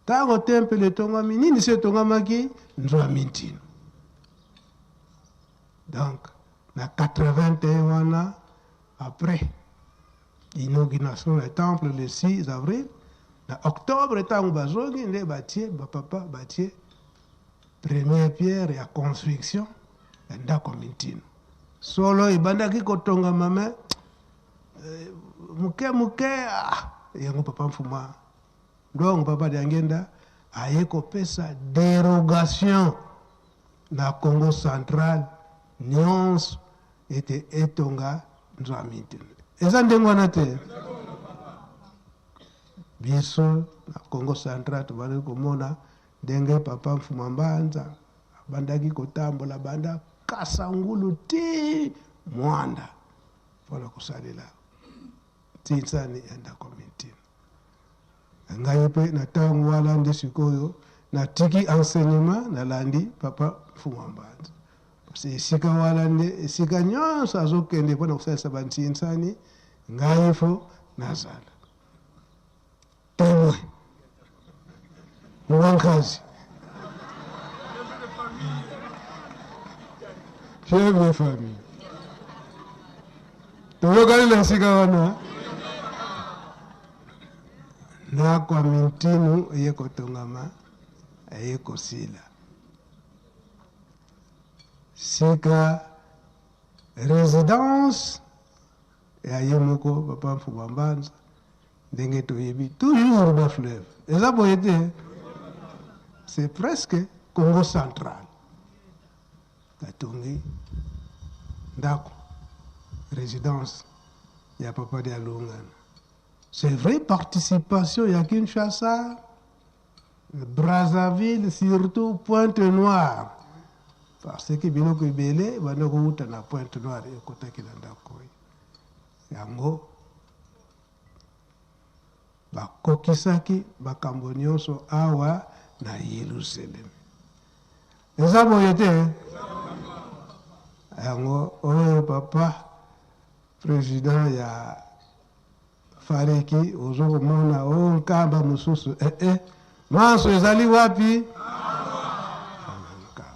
Ntango tempelo etongami, nini se etongamaki? Nzwamintino. Donc na 81 wana, après inauguration ya temple le 6 avril, na octobre ntango bazongi nde batie bapapa batie première pierre ya construction ya ndako mintino. Solo ebandaki kotongama me moke moke, yango papa Mfuma donc papa Diangienda aye kopesa dérogation na Congo central nyonso ete etonga Nzwamintino. Eza ndenge wana te? Biso na Congo central tobandaki komona ndenge papa Mfuma Mbanza abandaki kotambola banda Kasangulu ti Mwanda mpona kosalela ntinsani ya ndako mintino. Ngai mpe na ntango wana nde sikoyo natiki enseignement, nalandi papa Mfuma Mbanza. Parce que esika wana nde esika nyonso azokende mpona kosalisa bantinsani, ngai fo nazala témoin mwankazi, chef de famille. Toyokani na esika wana, ndako ya mintinu eye kotongama, eye kosila. Sika residence ya ye moko papa Mfuma Mbanza ndenge toyebi toujours ba fleuve eza boye te c'est presque Congo central batongi ndako residence ya papa Dialungana c'est vrai participation ya Kinshasa Brazzaville surtout Pointe Noire parce que biloko ebele ebanda kowuta na Pointe Noire ekotaki na ndako oyo yango bakokisaki makambo nyonso awa na Yelusalemi. Eza boye te? Yango oyo papa president ya Fareki ozo komona o nkamba mosusu eh eh manso ezali wapi? Nkamba.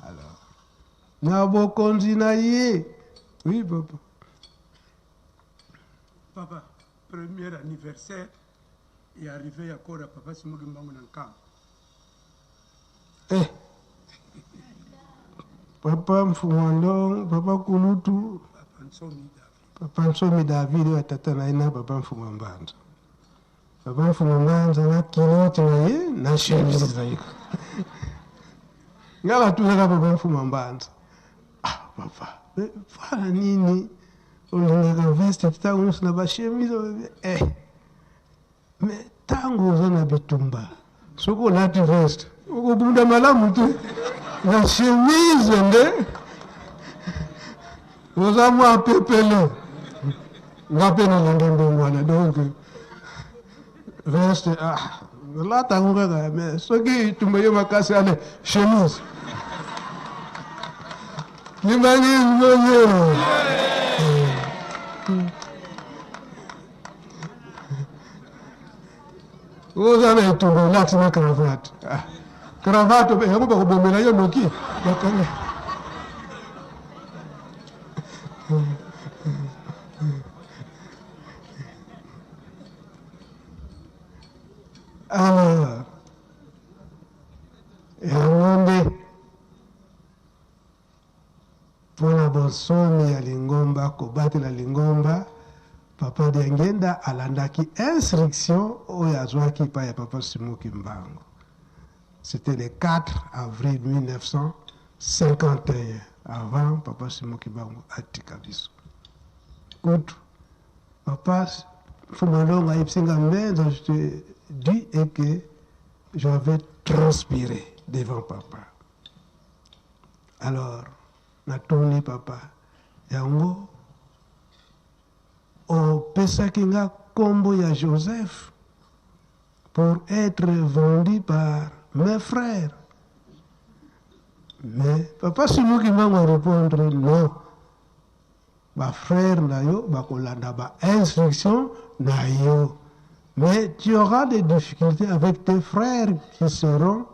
Alors na bokonzi na ye oui papa. Papa, premier anniversaire ya arrivée ya corps ya papa Simon Kimbangu na Nkamba. Eh. Papa Mfuma Ndong, papa Kulutu, Papa Nsomi David. Papa Nsomi David oyo tata na ye na papa Mfuma Mbanza. Papa Mfuma Mbanza na kiloti na ye na chemise na ye. Nga natunaka papa Mfuma Mbanza. Ah papa, mpona nini olingaka veste ntango nyonso na ba chemise eh. Mais tango oza na bitumba soki olati veste okobunda malamu te na chemise nde oza mwa pepele nga mpe nalanda ndongo wana donc veste ah nalata yango kaka mais soki etumba yo makasi ale chemise kimbangi bonjour. Oza na etumba olati na cravate. Ah, cravate yango bakobomela yo noki. Bakanga. Ah, yango nde Mpo na bonsomi ya lingomba, kobatela lingomba, Papa Diangienda alandaki instruction oyo azuaki epai ya Papa Simon Kimbangu. C'etait le 4 avril 1951, avant Papa Simon Kimbangu atika biso. Kutu, Papa Mfumu Longo ayebisi nga mbenza, je te dis et que j'avais transpiré devant Papa. Alors natuni papa yango opesaki nga kombo ya Joseph pour etre vendu par mes frères mais papa Simon Kimbangu a repondre non ba frères na yo bakolanda ba instructions na yo mais tu auras des difficultés avec tes frères qui seront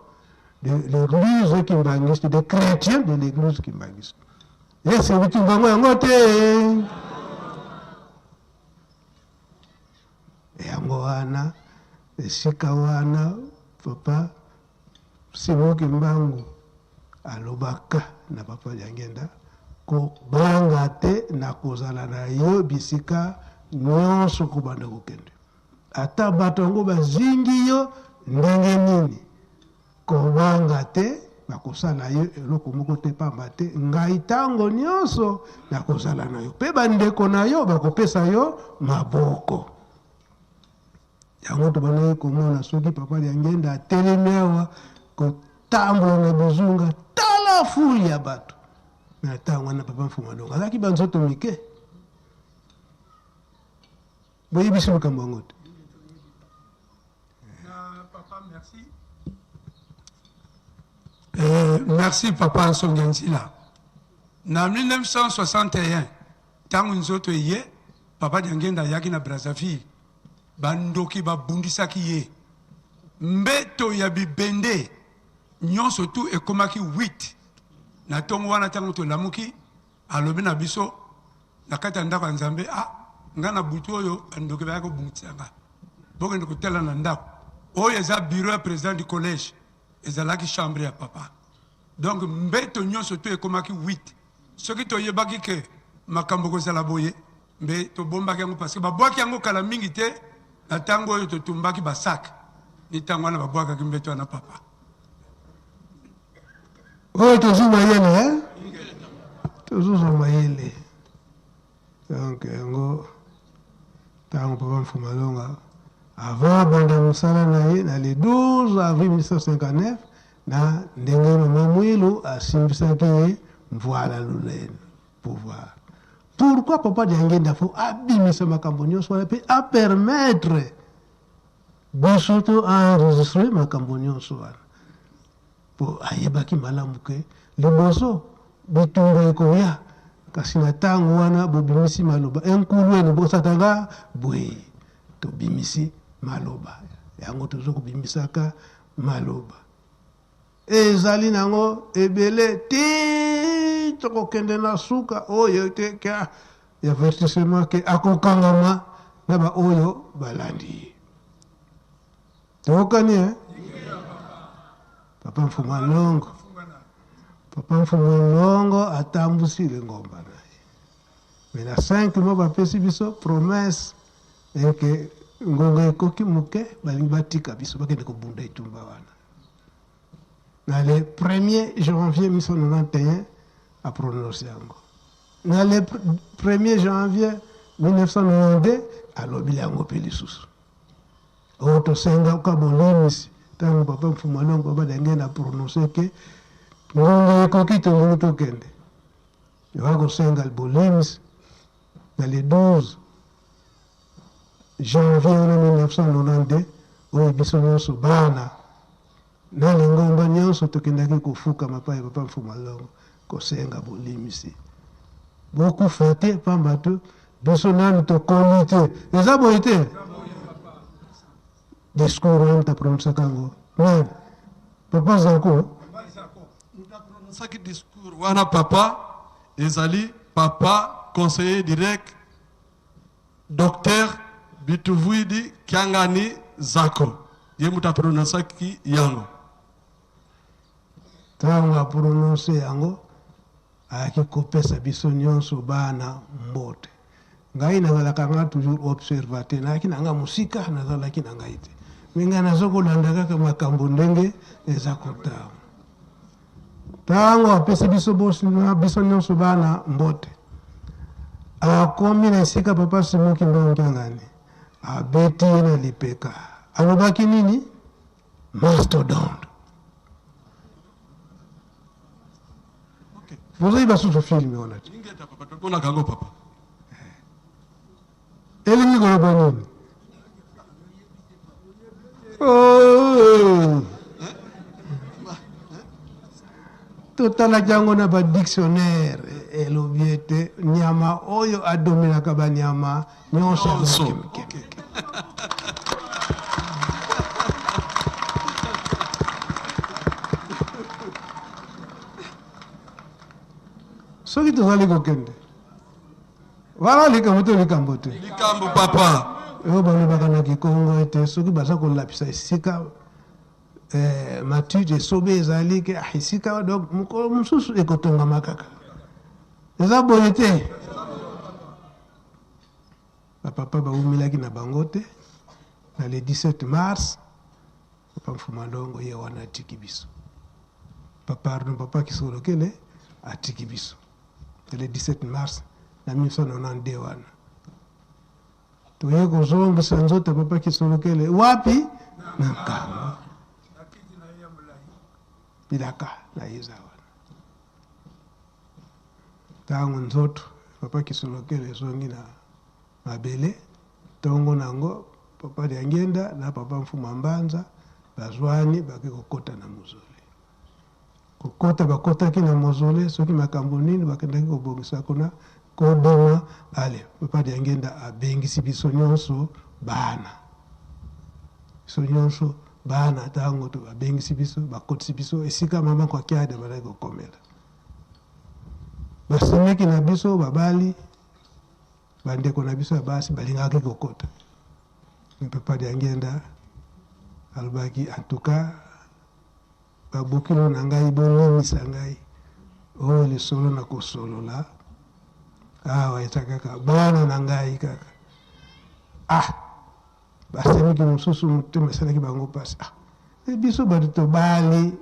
de l'église kimbanguiste, des chrétiens de l'église kimbanguiste. Ese bitumba yango te. Yango wana esika wana papa Simon Kimbangu alobaka na papa Diangienda kobanga te nakozala na yo bisika nyonso kobanda kokende ata bato yango bazingi yo ndenge nini kobanga te bakosala yo eloko moko te pamba te ngai ntango nyonso nakozala na yo mpe bandeko na yo bakopesa yo maboko. Yango tobandaki komona soki papa Diangienda atelemi awa kotambola na bizunga, tala foule ya bato. Na ntango wana papa Mfuma Longo azalaki ba nzoto mike. Boyebisi likambo yango te. Papa, merci. Eh, merci papa Nsonge Nzila. Na 1961 ntango nzoto eye papa Diangienda ayaki na Brazzaville Ba ndoki ba bundisaki ye. Mbeto ya bibende nyonso tout ekomaki huit. Na tongo wana tango tolamuki, alobi na biso na kati ya ndako ya Nzambe, ah, nga na butu oyo ba ndoki bayaki kobundisa nga. Bokende kotala na ndako. Oyo eza bureau ya president du collège, ezalaki chambre ya papa. Donc mbeto nyonso to ekomaki 8. Soki toyebaki ke makambo ekozala boye, mbe tobombaki yango parce que babwaki yango kala mingi te na tango oyo totumbaki ba sac. Ni tango wana babwakaki mbeto wana papa. Oyo tozwi mayele hein? Tozozwa mayele. Donc yango tango papa Mfuma Longa avant abanda mosala na ye na le 12 avril 1959 na ndenge mama Mwilu asimbisaki ye Mvuala Lulene pouvoir. Pourquoi papa Diangienda faut abimisa makambo nyonso wana pe a permettre biso to enregistrer makambo nyonso wana? Mpo ayebaki malamu ke liboso bitumba ekoya, kasi na tango wana bobimisi maloba enkulwenu bosatanga bwe. Tobimisi maloba yango, tozo kobimisaka maloba ezali nango ebele ti tokokende na suka oyo te ke ya avertissement ke akokangama na ba oyo balandi ye. Toyokani eh? Papa Mfuma Longo, Papa Mfuma Longo atambusi lingomba na ye. Mais na 5 mois bapesi biso promesse eke ngonga ekoki moke balingi batika biso bakende kobunda etumba wana. Na le 1er janvier 1991 a prononce yango. Na le 1er janvier 1992 alobi yango mpe lisusu. Oyo tosengaka bolimisi tango papa Mfuma Longo papa Diangienda a prononcer que ngonga ekoki tolingi tokende. Toyaka kosenga bolimisi na le 12 janvier wana 1992 oyo biso nionso bana na lingomba nionso tokendaki kofukama epai ya papa Mfuma Longo kosenga bolimisi. Bokufa te pamba te biso nanu tokoli te. Eza boye te? Discours wana moto aprononsaka yango nani? Papa Zako? Moto aprononsaki discours wana papa ezali papa conseiller direct Docteur Bituvuidi Kiangani Zako ye moto aprononsaki yango. Tango a prononcer yango, ayaki kopesa biso nionso bana mbote. Ngai nazalaka nga toujours observateur, nazalaki na nga mosika, nazalaki na ngai te. Mais ngai nazo kolanda kaka makambo ndenge eza kotanga. Tango apesi biso biso nionso bana mbote, akomi na esika papa Simon Kimbangu Kiangani, abeti ye na lipeka. Alobaki nini? Mastodonte. Bozali basusu film wana te. Tomonaka yango papa. Elingi koloba nini? Oh! Totalaki yango na ba dictionnaire elobi ete nyama oyo adominaka banyama nyonso ya mike mike mike. Soki tozali kokende wana likambo to likambo te? Likambo papa. Oyo balobaka na Kikongo ete soki baza kolapisa esika eh, matiti esobe ezali ke ah, esika donc mokolo mosusu ekotongama kaka. Eza boye te? Ba papa bawumelaki na bango te, na le 17 mars papa Mfuma Longo ye wana atiki biso. Pa pardon papa Kisolokele atiki biso na le 17 mars na 1992 wana. Toye kozongisa nzoto ya papa Kisolokele wapi? Na Nkamba. Bilaka na ye eza wana. Tango nzoto papa Kisolokele ezongi na mabele, tongo na yango papa Diangienda na papa Mfuma Mbanza bazwani bake kokota na mausolee. Kokota bakotaki na mausolee, soki makambo nini bakendaki kobongisa kuna, kobima, allez papa Diangienda abengisi biso nionso bana, biso nionso bana tango babengisi biso, bakotisi biso esika mama Kwakiadi abandaki kokomela. Ba semeki na biso babali, ba ndeko na biso ya basi balingaki kokota. Mais papa Diangienda alobaki en tout cas Babokilo na ngai, bolimbisa ngai, oyo lisolo nakosolola awa eza kaka bana na ngai kaka. Ah, basemeki mosusu motema esalaki bango mpasi. Ah, e biso bato tobali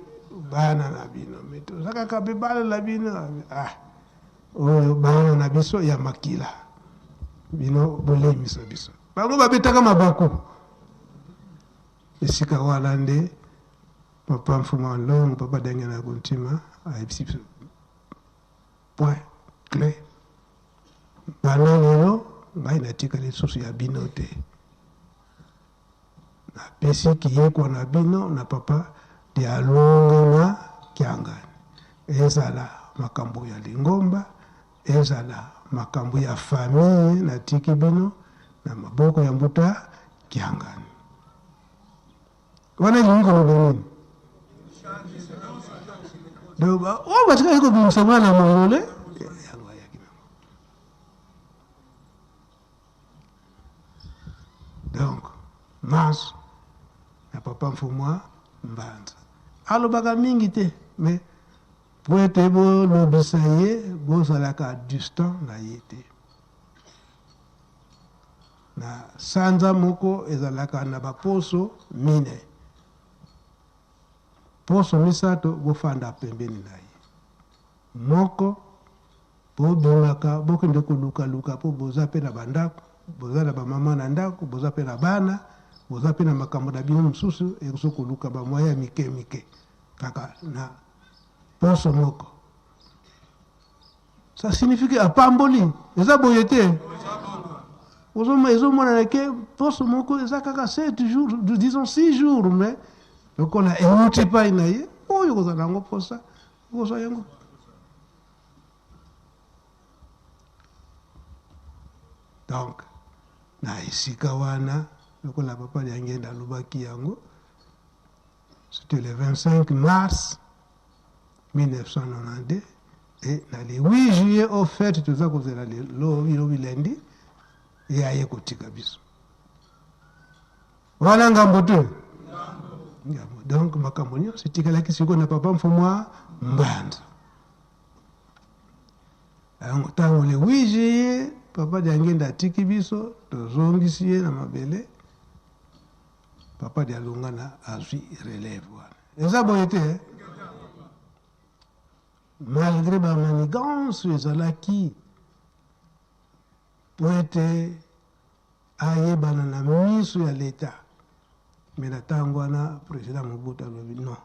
bana na bino, me toza kaka mpe bana na bino. Ah, oyo bana na biso ya makila, bino bolimbisa biso. Bango babetaka mabaku. Esika wana nde Papa Mfumu a Nlongo, Papa Diangienda Kuntima ayebisi biso point cle, banda lelo ngai natikali lisusu ya bino te, napesi kiyekwa na bino na Papa Dialungana Kiangani, ezala makambo ya lingomba, ezala makambo ya famille, natiki bino na maboko ya Mbuta Kiangani. Wana elingi koloba nini? Donc oyo batikaki kobimisa mwana mongole yango ayaki nango. Donc manso ya papa Mfumua Mbanza alobaka mingi te, mais po ete bolobisa ye bozalaka distant na ye te. Na sanza moko ezalaka na baposo mine. Poso misato bofanda pembeni na ye. Moko bobimaka bokende kolukaluka mpo boza mpe na bandako, boza na bamama na ndako, boza mpe na bana, boza mpe na makambo na bino mosusu, ezo koluka ba moyens ya mike mike kaka na poso moko. Ça signifie que apamboli. Eza boye te. Ezomonana ke poso moko eza kaka 7 jours, disons 6 jours, mais lokola euti epai na ye, oyo okozala yango posa, okozwa yango. Donc, na esika wana, lokola Papa Diangienda alobaki yango, c'était le 25 mars 1992 et na le 8 juillet au fait toza kozela lobi lobi lundi ye aye kotika biso wana ngambo te ngambo. Donc makambo nyonso etikalaki sikoyo na papa Mfumua Mbanza. Yango ntango le 8 juillet papa Diangienda atiki biso, tozongisi ye na mabele. Papa Dialungana azwi relève wana. Eza boye te eh? Malgré ba manigances ezalaki po ete ayebana na miso ya l'Etat, mais na tango wana président Mobutu alobi non,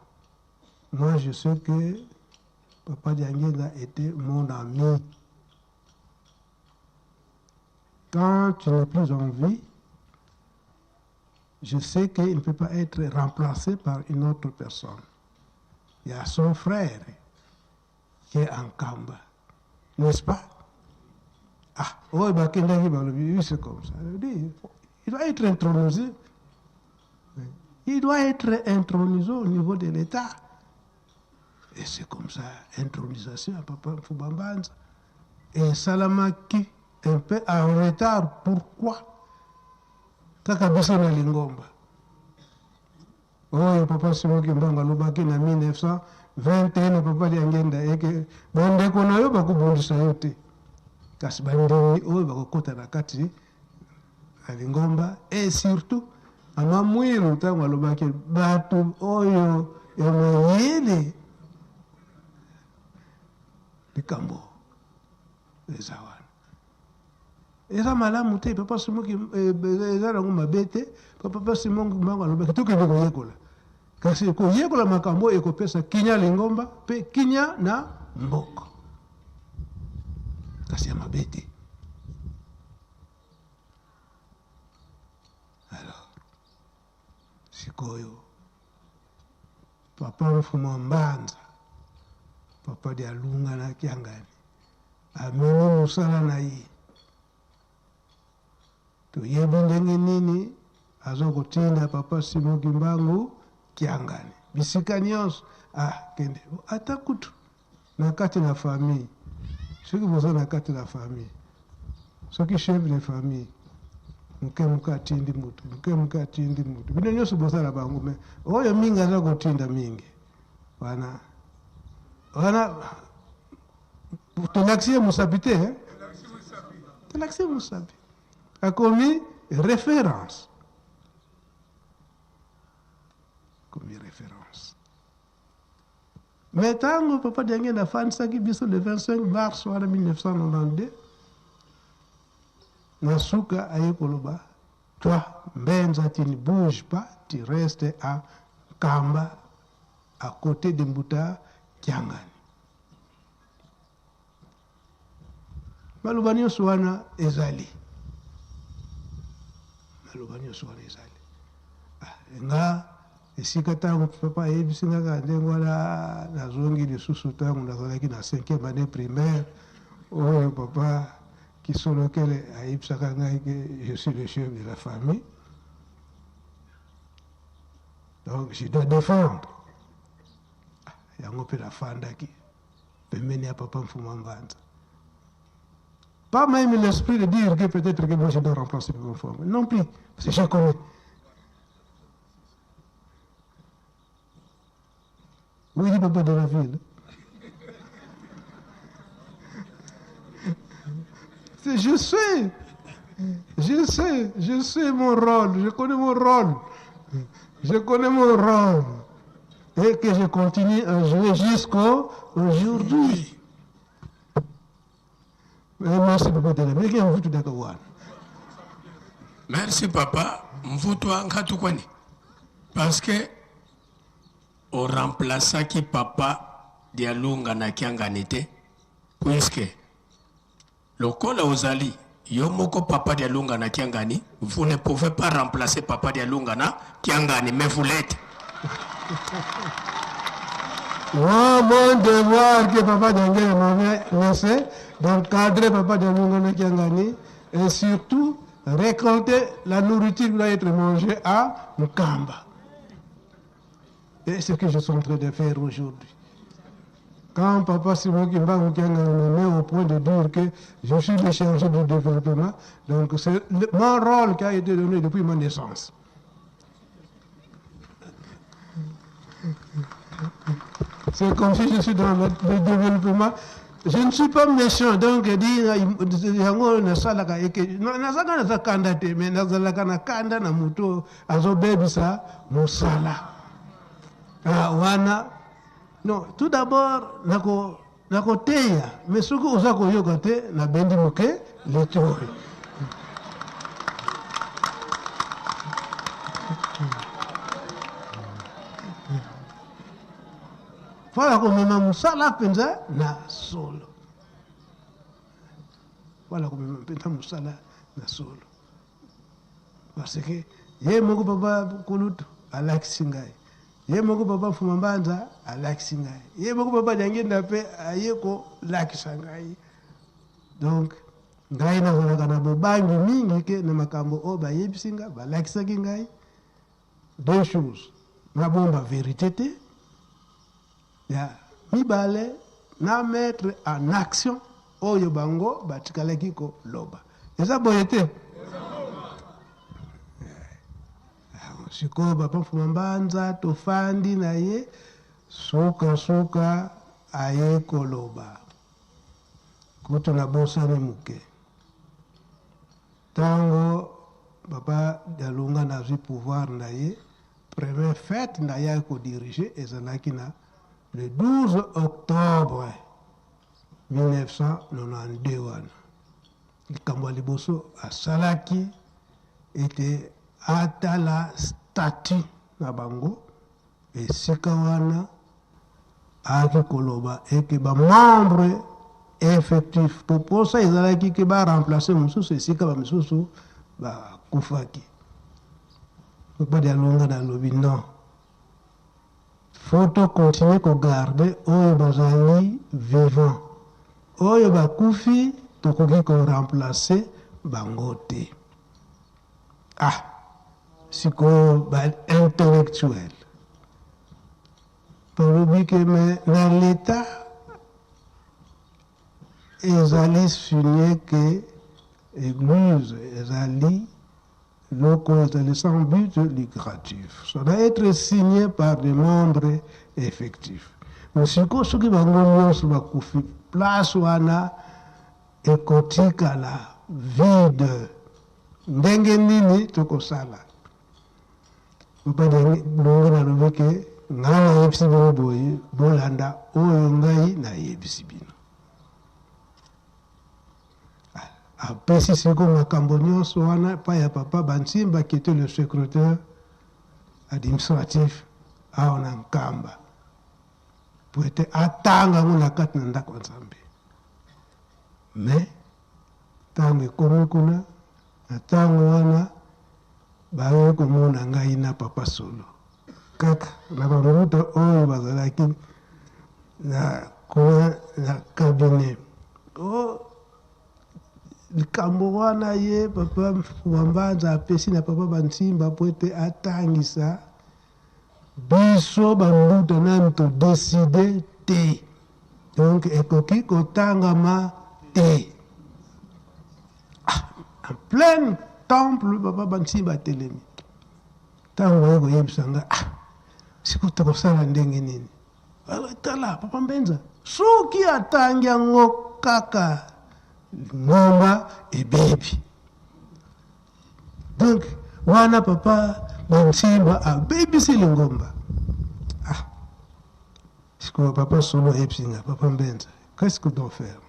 moi je sais que Papa Diangienda était mon ami. Quand tu n'es plus en vie, je sais qu'il ne peut pas être remplacé par une autre personne. Il y a son frère qui est en Kamba, n'est-ce pas? Ah, oh, bah, oui, c'est comme ça. Il doit être intronisé. Il doit être intronisé au niveau de l'État. Et c'est comme ça, intronisation à Papa Mfumu Mbanza. Et Salamaki, un peu en retard. Pourquoi? Kaka biso na lingomba. Oyo Papa Simon Kimbangu alobaki na 1921 Papa Diangienda eke bandeko na yo bakobundisa yo te, kasi bandimi oyo bakokota na kati na lingomba. Et surtout Mama Mwilu ntango alobaki bato oyo ya mayele, likambo eza wana eza malamu te. Papa Simon eza nango mabe te. Papa Simon Kimbangu alobaki tokende koyekola, kasi koyekola makambo oyo ekopesa kinya lingomba mpe kinya na mboka, kasi ya mabe te. Alors sikoyo Papa Mfumu Mbanza, Papa Dialunga na Kiangani amemi mosala na ye. Toyebi ndenge nini azo kotinda Papa Simon Kimbangu Kiangani bisika nyonso. Ah, kende ata kutu na kati na famille, soki boza na kati na famille, soki chef de famille moke moke atindi motu, moke moke atindi motu, bino nyonso boza na bango, me oyo mingi aza kotinda mingi. Wana wana tolakisi ye mosapi te, hein? Tolakisi ye mosapi, akomi référence, akomi référence. Mais ntango Papa Diangenda afandisaki biso le 25 mars wana 1992, na suka aye koloba: "Toi Mbenza, tu ne bouges pas, tu restes à Nkamba à côté de Mbuta Kiangani." Maloba nyonso wana ezali, maloba nyonso wana ezali. Ah, nga esika ntango papa ayebisi nga kaka ndenge wana, nazongi lisusu ntango nazalaki na 5e année primaire, oyo papa Kisolokele ayebisaka ngai ke je suis le chef de la famille, donc je dois défendre. Yango mpe nafandaki pembeni ya papa Mfuma Mbanza. Pas même l'esprit de dire que peut-être que moi je dois remplacer papa Mfuma. Non plus, parce que je connais. Oui, papa de la ville. Je sais, je sais, je sais mon rôle, je connais mon rôle. Je connais mon rôle. Et que je continue à jouer jusqu'au aujourd'hui. Merci beaucoup de la. Merci papa. Mvutu nkatu kwani. Parce que oremplaçaki papa Dialunga na Kiangani te, puisque lokola ozali yo moko papa Dialunga na Kiangani, vous ne pouvez pas remplacer papa Dialunga na Kiangani, mais vous l'êtes. Moi, mon devoir que papa Diangene m'avait laissé, d'encadrer papa Dialunga na Kiangani et surtout récolter la nourriture qui doit être mangée à Nkamba. Et ce que je suis en train de faire aujourd'hui. Quand papa Simon Kimbangu Kiangani me met au point de dire que je suis le chargé du développement, donc c'est mon rôle qui a été donné depuis ma naissance. C'est comme si je suis dans le développement. Je ne suis pas méchant, donc dit yango nasalaka eke nazalaka naza kanda te, mais nazalaka na kanda na moto azobebisa mosala. Ah, wana non, tout d'abord nako nakoteya, mais soki oza koyoka te, nabendi moke litoi. Mpona komema mosala mpenza na solo, mpona komema mpenza mosala na solo, parce que ye moko papa kulutu alakisi ngai, ye moko papa Mfuma Mbanza alakisi ngai, ye moko papa Diangenda mpe aye kolakisa ngai. Donc ngai nazalaka na bobangi mingi ke na makambo oyo bayebisi ngai, balakisaki ngai. Deux choses: nabomba vérité te, ya mibale na mettre en action oyo bango batikalaki koloba. Eza boye te? Sikoyo papa Mfuma Mbanza, tofandi na ye, sukasuka aye koloba. Kutu nabosani moke, ntango papa Dialunga nazwi pouvoir na ye, première fête na ye kodiriger ezalaki na le 12 octobre 1992. Wana likambo ya liboso asalaki ete atala statut na bango. Esika wana ayaki koloba eke bamembre effectif, po posa ezalaki ke baremplacer mosusu esika bamisusu bakufaki. Papa Dialunga nalobi non, faut tocontinuer kogarder oyo bazali vivant, oyo bakufi tokoki koremplacer bango te. Ah, sikoyo baintellectuel balobi ke me na l'état ezali signé ke église ezali loko ezali sans but lucratif, ça doit être signé par des membres. effectif. Mais sikoyo soki bango nyonso bakufi, place wana ekotikala vide. Ndenge nini tokosala? Papa Lungu nalobi ke ngai nayebisi bino boye, bolanda oyo ngai nayebisi bino. Apesi siko makambo nyonso wana epai ya papa Bantsimba qui était le secrétaire administratif awa na Nkamba po ete atanga yango na kati na ndako ya Nzambe. Mais ntango ekomi kuna, na ntango wana baye komona ngai na papa Solo kaka na bambuta oyo bazalaki na kuna na cabinet. Oh, likambo wana ye papa Wambanza apesi na papa Bantsimba po ete atangisa biso bambuta nanu to decide te, donc ekoki kotangama te. Ah, en plein temple papa Bantsimba atelemi, ntango baye koyebisa nga, ah, sikoyo tokosala ndenge nini? Tala papa Mbenza, soki atangi yango kaka ngomba ebebi. Donc wana papa Bantsimba abebisi lingomba. Ah, sikoyo papa Solo ayebisi nga, papa Mbenza, qu'est-ce que doit faire?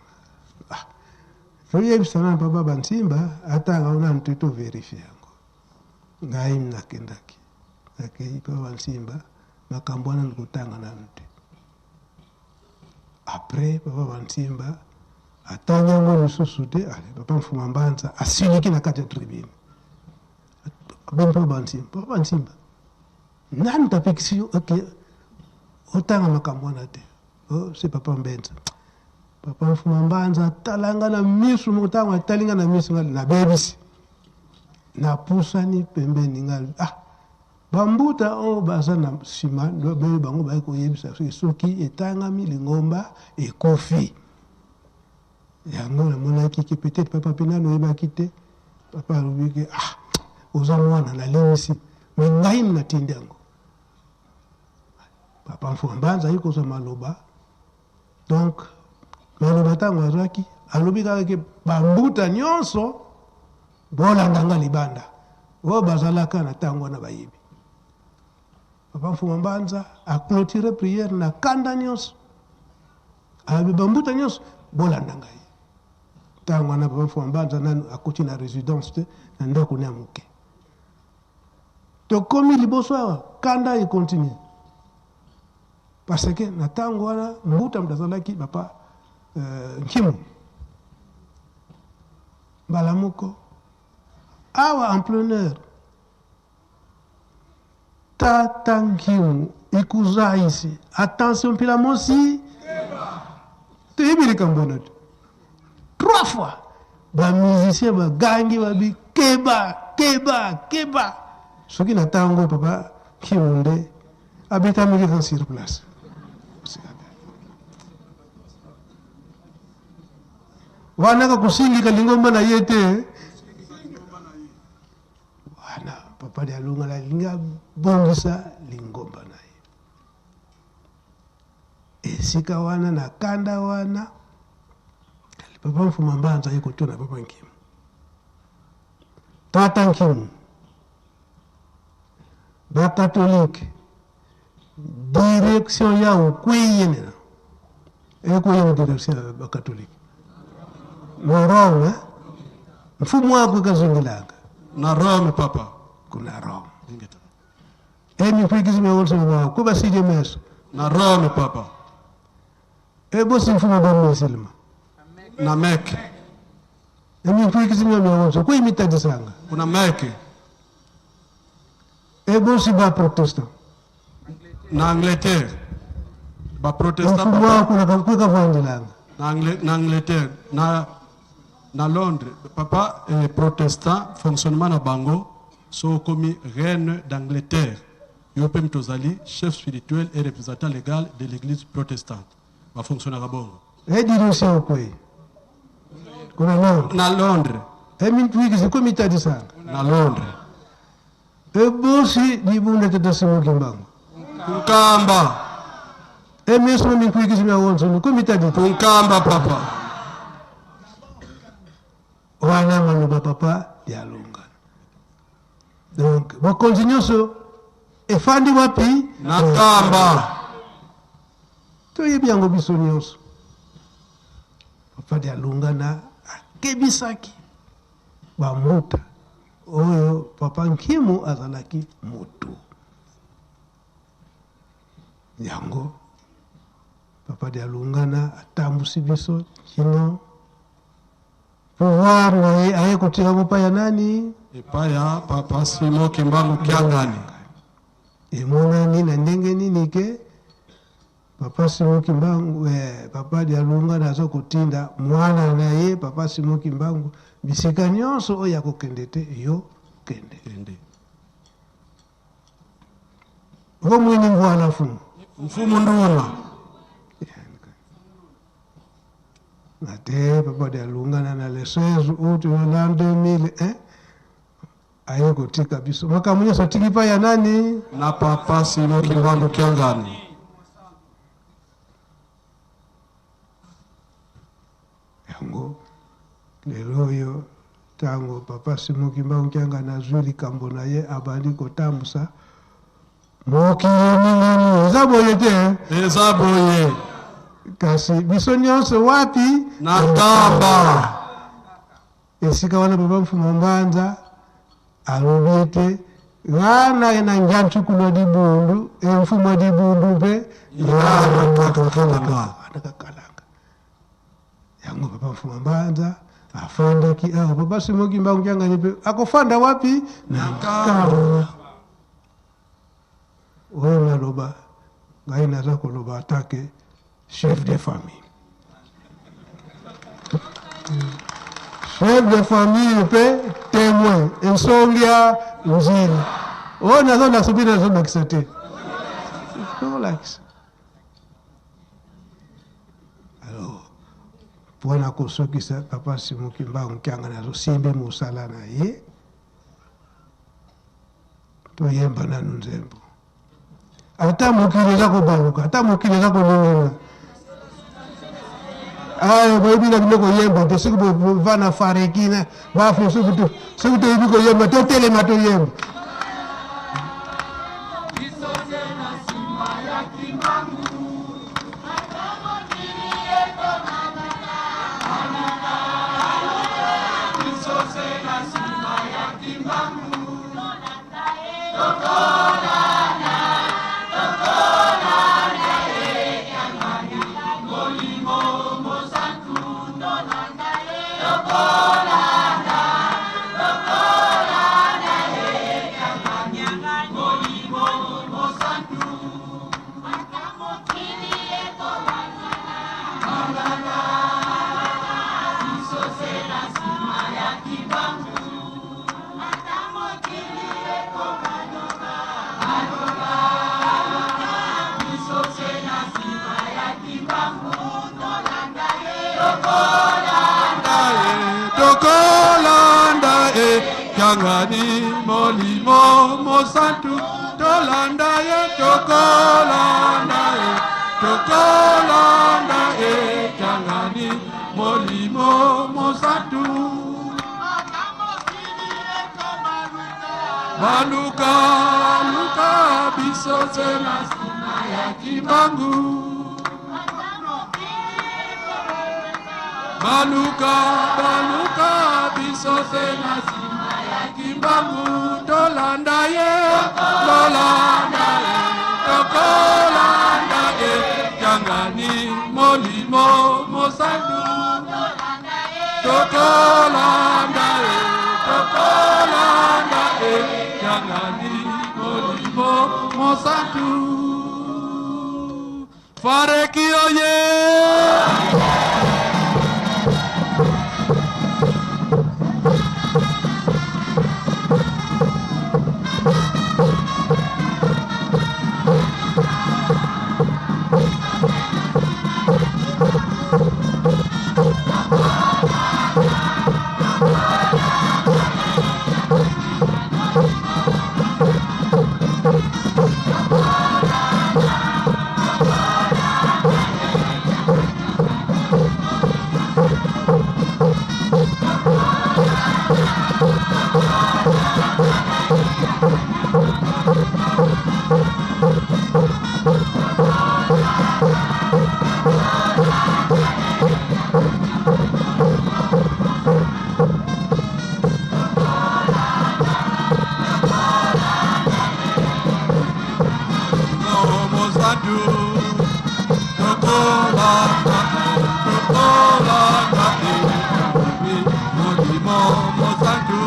Ah, toyebisa nanu papa Bantsimba atanga yango nanu te, to verifie yango. Ngai nakendaki, nakei papa Bantsimba, makambo wana kotanga nanu te. Après papa Bantsimba atangi yango lisusu te. Ale papa Mfuma Mbanza asiliki na kati ya tribune, abengi papa Bantsimba, papa Bantsimba, nani tapekisi yo oke otanga makambo wana te? Oh, c'est papa Mbenza. Papa Mfuma Mbanza atala nga na misu moko, ntango atali nga na misu nga nabebisi, napusani pembeni nga, ah, bambuta oyo baza na nsima bebe bango baye koyebisa soki soki etangami lingomba ekufi. Yango namonaki ke peut-être papa mpe nano oyebaki te. Papa alobi ke ah, oza mwana, nalimisi, me ngai natindi yango. Papa Mfuma Mbanza ayi kozwa maloba, donc maloba ntango azwaki alobi kaka ke bambuta nyonso bolanda nga libanda, oyo bazalaka na ntango wana bayebi. Papa Mfuma Mbanza a clôturé prière na kanda nyonso, alobi bambuta nyonso bolanda ngai. Ntango wana papa Mfuma Mbanza nanu akoti na résidence te, na ndako ne ya moke. Tokomi liboso awa, kanda econtinue parce que na ntango wana mbuta moto azalaki papa Nkimu. Mbala moko awa en plein air, tata Nkimu ikuzaisi, attention mpila mosi toyebi likambo wana te. 3 fois ba musicien bagangi babi keba keba keba. Soki na ntango papa Nkimu nde abetamaki kaka sur place. Wana kaka kosingika lingomba na ye te. Wana papa Dialungana alingi abongisa lingomba na ye. Esika wana na kanda wana papa Mfuma Mbanza aye kotuna papa Nkimu, tata Nkimu, ba catholique direction ya okweyene ekweyene direction ya ba catholique na Rome, mfumu wakwe kazungilanga na Rome papa, kuna Rome emikwikizima yonso kuba sije meso na Rome papa, ebosi mfumu ba musulma na Mecque emikwikizima yonso kuimitadisanga kuna Mecque ebosi ba protestant na Angleterre ba protestant mfumu wakwe kwekavandilanga na Angleterre na Londres papa, protestant fonctionnement na bango so komi reine d'Angleterre yo pe mtozali chef spirituel et représentant légal de l'église protestante ba fonctionnera bongo e direction kwe kuna Londres na Londres emikwikisi kumitadisanga na Londres ebosi libunda tata Simon Kimbangu Nkamba. Emeso minkuikisi mya wonso kumitadi. Kunkamba papa. Wana maloba papa Dialungana. Donc bokonzi nyonso efandi wapi? Na Nkamba. Toyebi yango biso nyonso. Papa Dialungana akebisaki bambuta oyo papa Nkimu azalaki motu. Yango papa Dialungana atambusi biso kino pouvoir na ye aye kotika yango epai ya nani? Epai ya papa Simon Kimbangu Kiangani. Emonani na ndenge nini ke papa Simon Kimbangu, papa Dialungana aza kotinda mwana na ye papa Simon Kimbangu bisika nyonso oyo akokende te, yo kende. Kende. Vo mwini mvwana mfumu. Mfumu nduna. Na te papa Dialungana na le 16 août l'an 2001 aye kotika biso makambo nyonso atiki pa ya nani? Na papa Simon Kimbangu Kiangani. Yango lelo oyo ntango papa Simon Kimbangu Kiangani azwi likambo na ye abandi kotambusa mokili eningani. Eza boye te, eh? Eza boye. Kasi biso nyonso wapi? Na Nkamba. Esika wana papa Mfumu Mbanza alobi ete wana na njantuku na dibundu, e mfumu wa dibundu mpe yana kakalanga. Kakalanga. Yango papa Mfumu Mbanza afandaki awa, papa Simon Kimbangu Kiangani mpe akofanda wapi? Na Nkamba. Oyo naloba ngai naza koloba atake chef de famille. Chef de famille mpe témoin ensongia nzili. Oyo nazo nasubi nazobakisa te. Nazolakisa. Alors, mpona kosukisa papa Simon Kimbangu Kiangani azosimbi mosala na ye, toyemba nanu nzembo. Ata mokili eza kobaluka, ata mokili eza koningana. Ayo boyebi na bino koyemba te, soki bova na fareki na bafu, soki toyebi koyemba totelema toyemba. Kiangani molimo mosantu tolanda ye, tokolanda ye, tokolanda ye, Kiangani molimo mosantu. Baluka luka biso se na nsima ya Kimbangu. Baluka baluka biso se na nsima ya Kimbangu, tolanda ye, tolanda ye, tokolanda ye, Kiangani molimo mosantu, tokolanda ye, tokolanda ye, Kiangani molimo mosantu. Fareki oye! Mosantu. Tokolanda, tokolanda Kiangani Molimo Mosantu.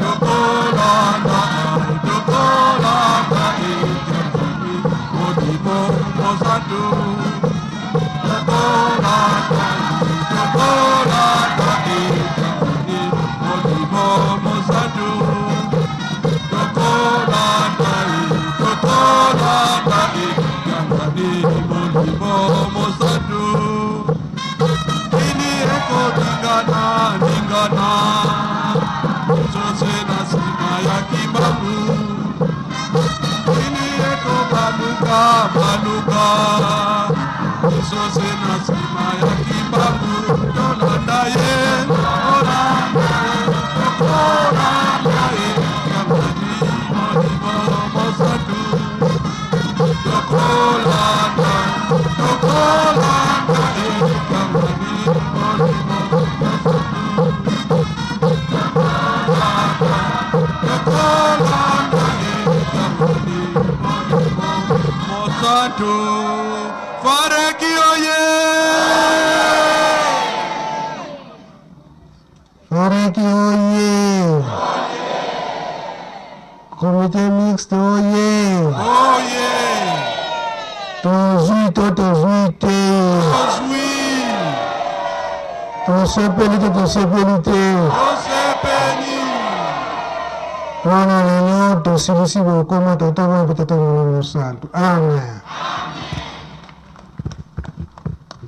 Tokolanda, tokolanda Kiangani Molimo Mosantu. Tokolanda, tokolanda Kiangani Molimo Mosantu. Tokolanda, tokolanda Kiangani Molimo Mosantu. Ini ekoningana ningana sose na nsima ya Kimbangu. Ini ekobaluka baluka sose na nsima ya Kimbangu. Tolanda ye, tolanda ye, tokolanda ye Kiangani Molimo Mosantu. Tokolanda, tokolanda ye Kiangani Molimo Mosantu. Tokolanda ye Kiangani Molimo Mosantu. Fareki oye! Fareki oye! Comité mixte oye! Oye! Tozwi to tozwi te? Tozwi! Tosepeli to tosepeli te? Tosepeli! Wana lelo tosilisi bokoma Tata Mwana mpe Tata Molimo Mosantu. Amen.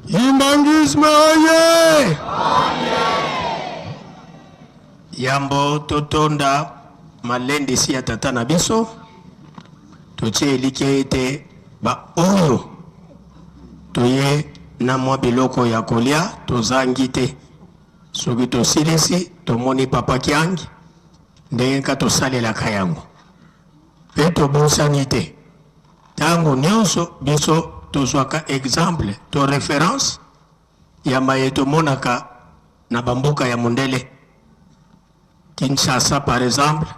Kimbanguisme oye! Yambo totonda malendisi ya tata na biso, totie elikya ete baoyo toye na mwa biloko ya kolia tozangi te. Soki tosilisi, tomoni papa Kiangi ndenge ka tosalelaka yango, mpe tobosani te ntango nyonso biso tozwaka exemple to référence ya maye tomonaka na bamboka ya mondele, Kinshasa par exemple,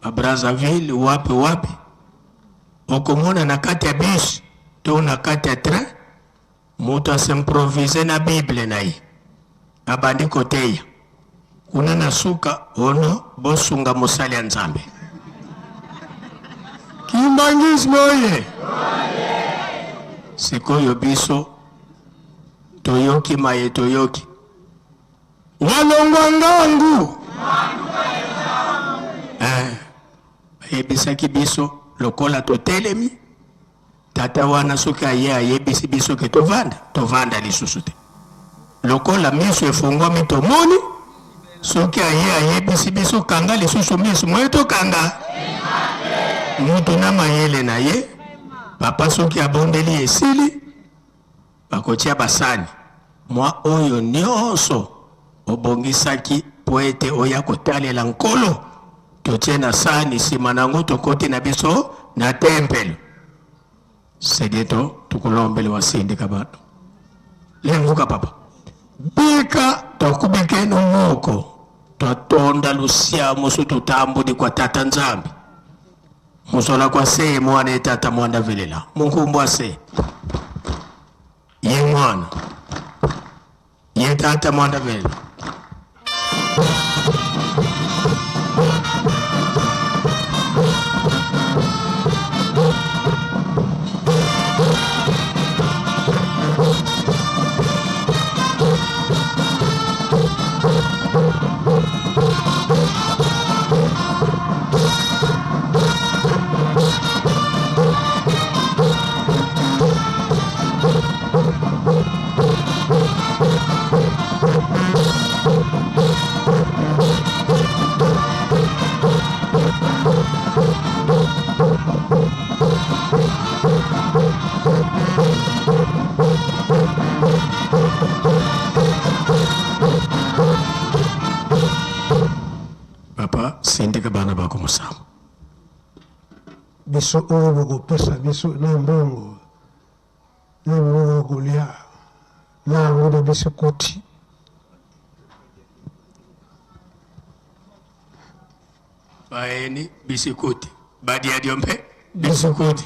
ba Brazzaville, wapi wapi, okomona na kati ya bus to na kati ya train moto as'improvise na Bible na ye, abandi koteya kuna na suka ono bosunga mosali ya Nzambe. Kimbanguisme oye! Sikoyo biso toyoki maye toyoki, walongwa ngangu eh, bayebisaki biso lokola totelemi tata wana soki aye ayebisi biso ke tovanda, tovanda lisusu te. Lokola miso efungwami tomoni, soki aye ayebisi biso kanga lisusu miso moye tokanga. Mutu na mayele na ye papa soki abondeli esili, bakotia basani mwa oyo nyonso obongisaki po ete oya kotalela Nkolo, totie na sani, nsima na yango tokoti na biso na tempelo. Segeto tukulombele wasindika bantu lenguka papa bika twakubikeno moko twatonda lusia musu tutambudi kwa tata Nzambi musola kwa se mwana ye tata mwanda velela munkumbu ase ye mwana ye tata mwanda velela. Papa sindika bana bako musango. Biso oyo bokopesa biso na mbongo na biloko ya kolia na yango na bisikuti. Baeni bisikuti badiadio mpe bisikuti.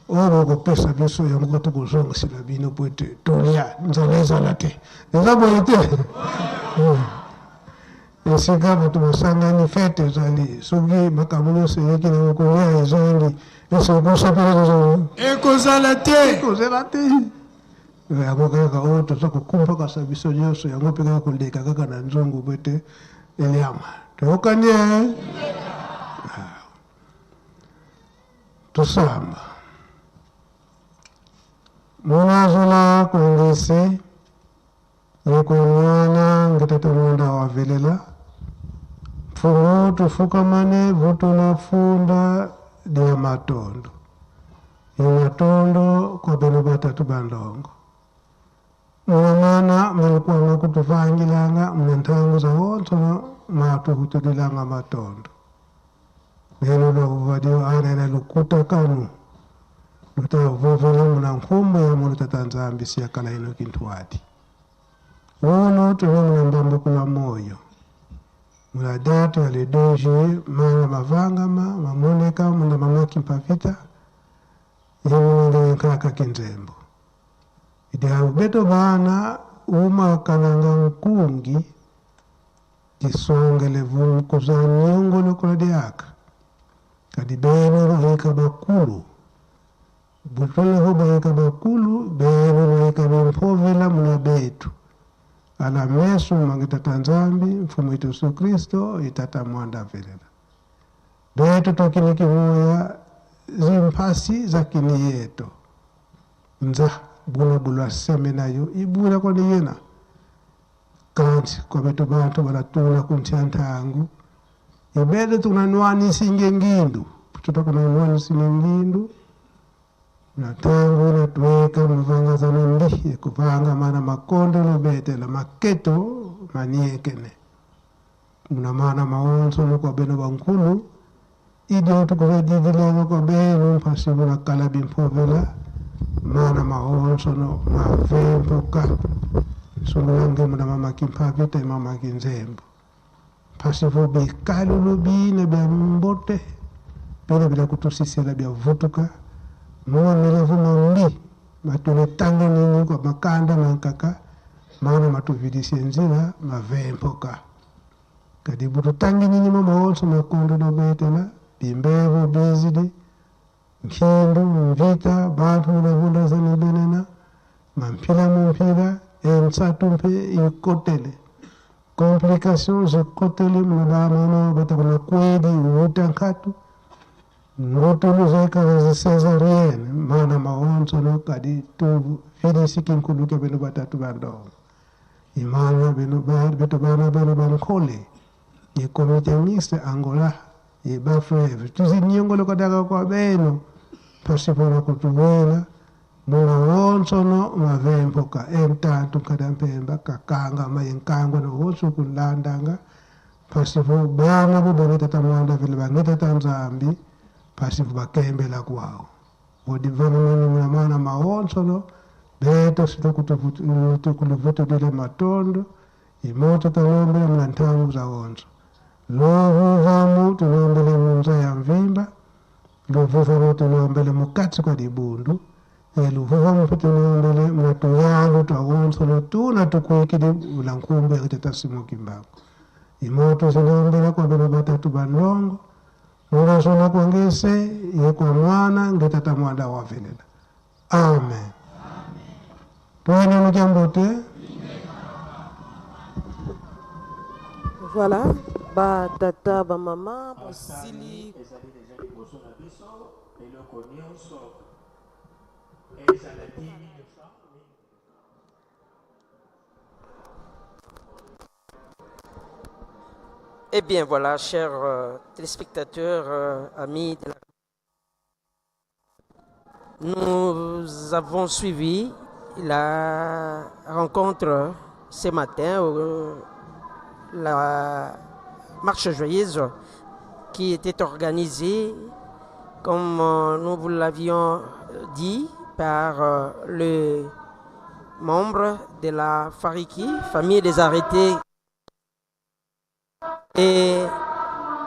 Oyo bokopesa biso yango tokozongisela bino mpo ete tolia, nzala ezala te. Eza boye te? Esika bato basangani, fete ezali, soki makambo nyonso eleki nango, kolia ezangi, ese okosepela kozala? Ekozala te. Ekozala te. Yango kaka oyo toza kokumbakasa biso nyonso, yango mpe kaka koleka kaka na nzungu mpo ete eliama. Toyokani e? Tosamba. Munazola kwengese yekwemwana ngetata mwanda wavelela mfumu tufukamane vutuna funda dia matondo ye matondo kwa beno batatu bandongo mwana malikwama kutuvangilanga mna nthangu za wonso matuhutulilanga matondo Neno lwa anene lukuta kanu lutavuvula muna nkhumbu ya munu tata Nzambi siyakala ino kintu adi. Uno tuli muna mbambo kula moyo. Muna date ya le 2 juillet mana mavangama mamoneka muna mama Kimpavita yemunenge nkaka kinzembo. Ide beto bana uma kalanga nkungi Disongele vunkuza nyongolo diaka kadi beno bahika bakulu butoleho bahika bakulu beno bahika bimpovela muna betu ala mesu mangitata Nzambi mfumu itu Yesu Kristo itata mwanda velela betu tokiniki moya zimpasi za kini yeto nza bula bula seme nayo ibula kwani yena kanti kwabetu bantu balatula kuntia ntangu ibele tunanwanisi ngengindu tutakunanwanisi ngengindu na tangu na tuweka muvanga zana mbihi kuvanga mana makondo lubetela maketo maniekene muna mana maonso kwa beno bankulu idio tukuvedidilego kwa beno mpasi muna kala bimpovela mana maonso no mavempoka sululange muna mama kimpavita mama kinzembo pasivo bikalulu bine bya mbote bine bila kutusisela bya vutuka muwa milevu mambi matule tango nini kwa makanda mankaka mana matuvidisie nzila mavempoka kadi butu tangi nini mo maonso makondo do betela bimbevo bizidi nkindu mvita bantu munavunda zanibenena mampila mumpila ensatu mpe ikotele complications zikotele muna mama batakuna kwedi uta nkatu ngotulu zeka za césarienne mana maonso no kadi tu filisi kinkuluke beno batatu bandongo imana beno beto bana beno bankole ye comité mixte Angola ye bafreve tuzinyongolo kadaka kwa beno pasipona kutuwela muna wonso no mavempoka emtatu kadampemba kakanga mayenkangwa no wonso kulandanga pasipo bana bo boneta mwanda vile bangeta Nzambi pasipo bakembela kwao odivanga mwana mwana maonso no beto sitokutukulivutulile matondo imoto talombele muna ntangu za wonso lovuvamu tulombele munza ya mvimba luvuvamu tulombele mukatsi kwa dibundu luvuvamu tulombele muna twa wonso lutuna tukuikile ula nkumbu yakitata kimbangu imoto zilombele kwa beno batatu bandongo munasona kwangese ye kwa mwana ngetata mwanda wavelela amen. Twene mukyambote. Voilà, ba tata ba mama bosili ezali deja liboso na biso eloko nyonso ezala 10 000 francs. Eh bien voilà, chers téléspectateurs, amis de la... Nous avons suivi la rencontre ce matin, la marche joyeuse qui était organisée, comme nous vous l'avions dit, par le membre de la Fariki, famille des arrêtés, et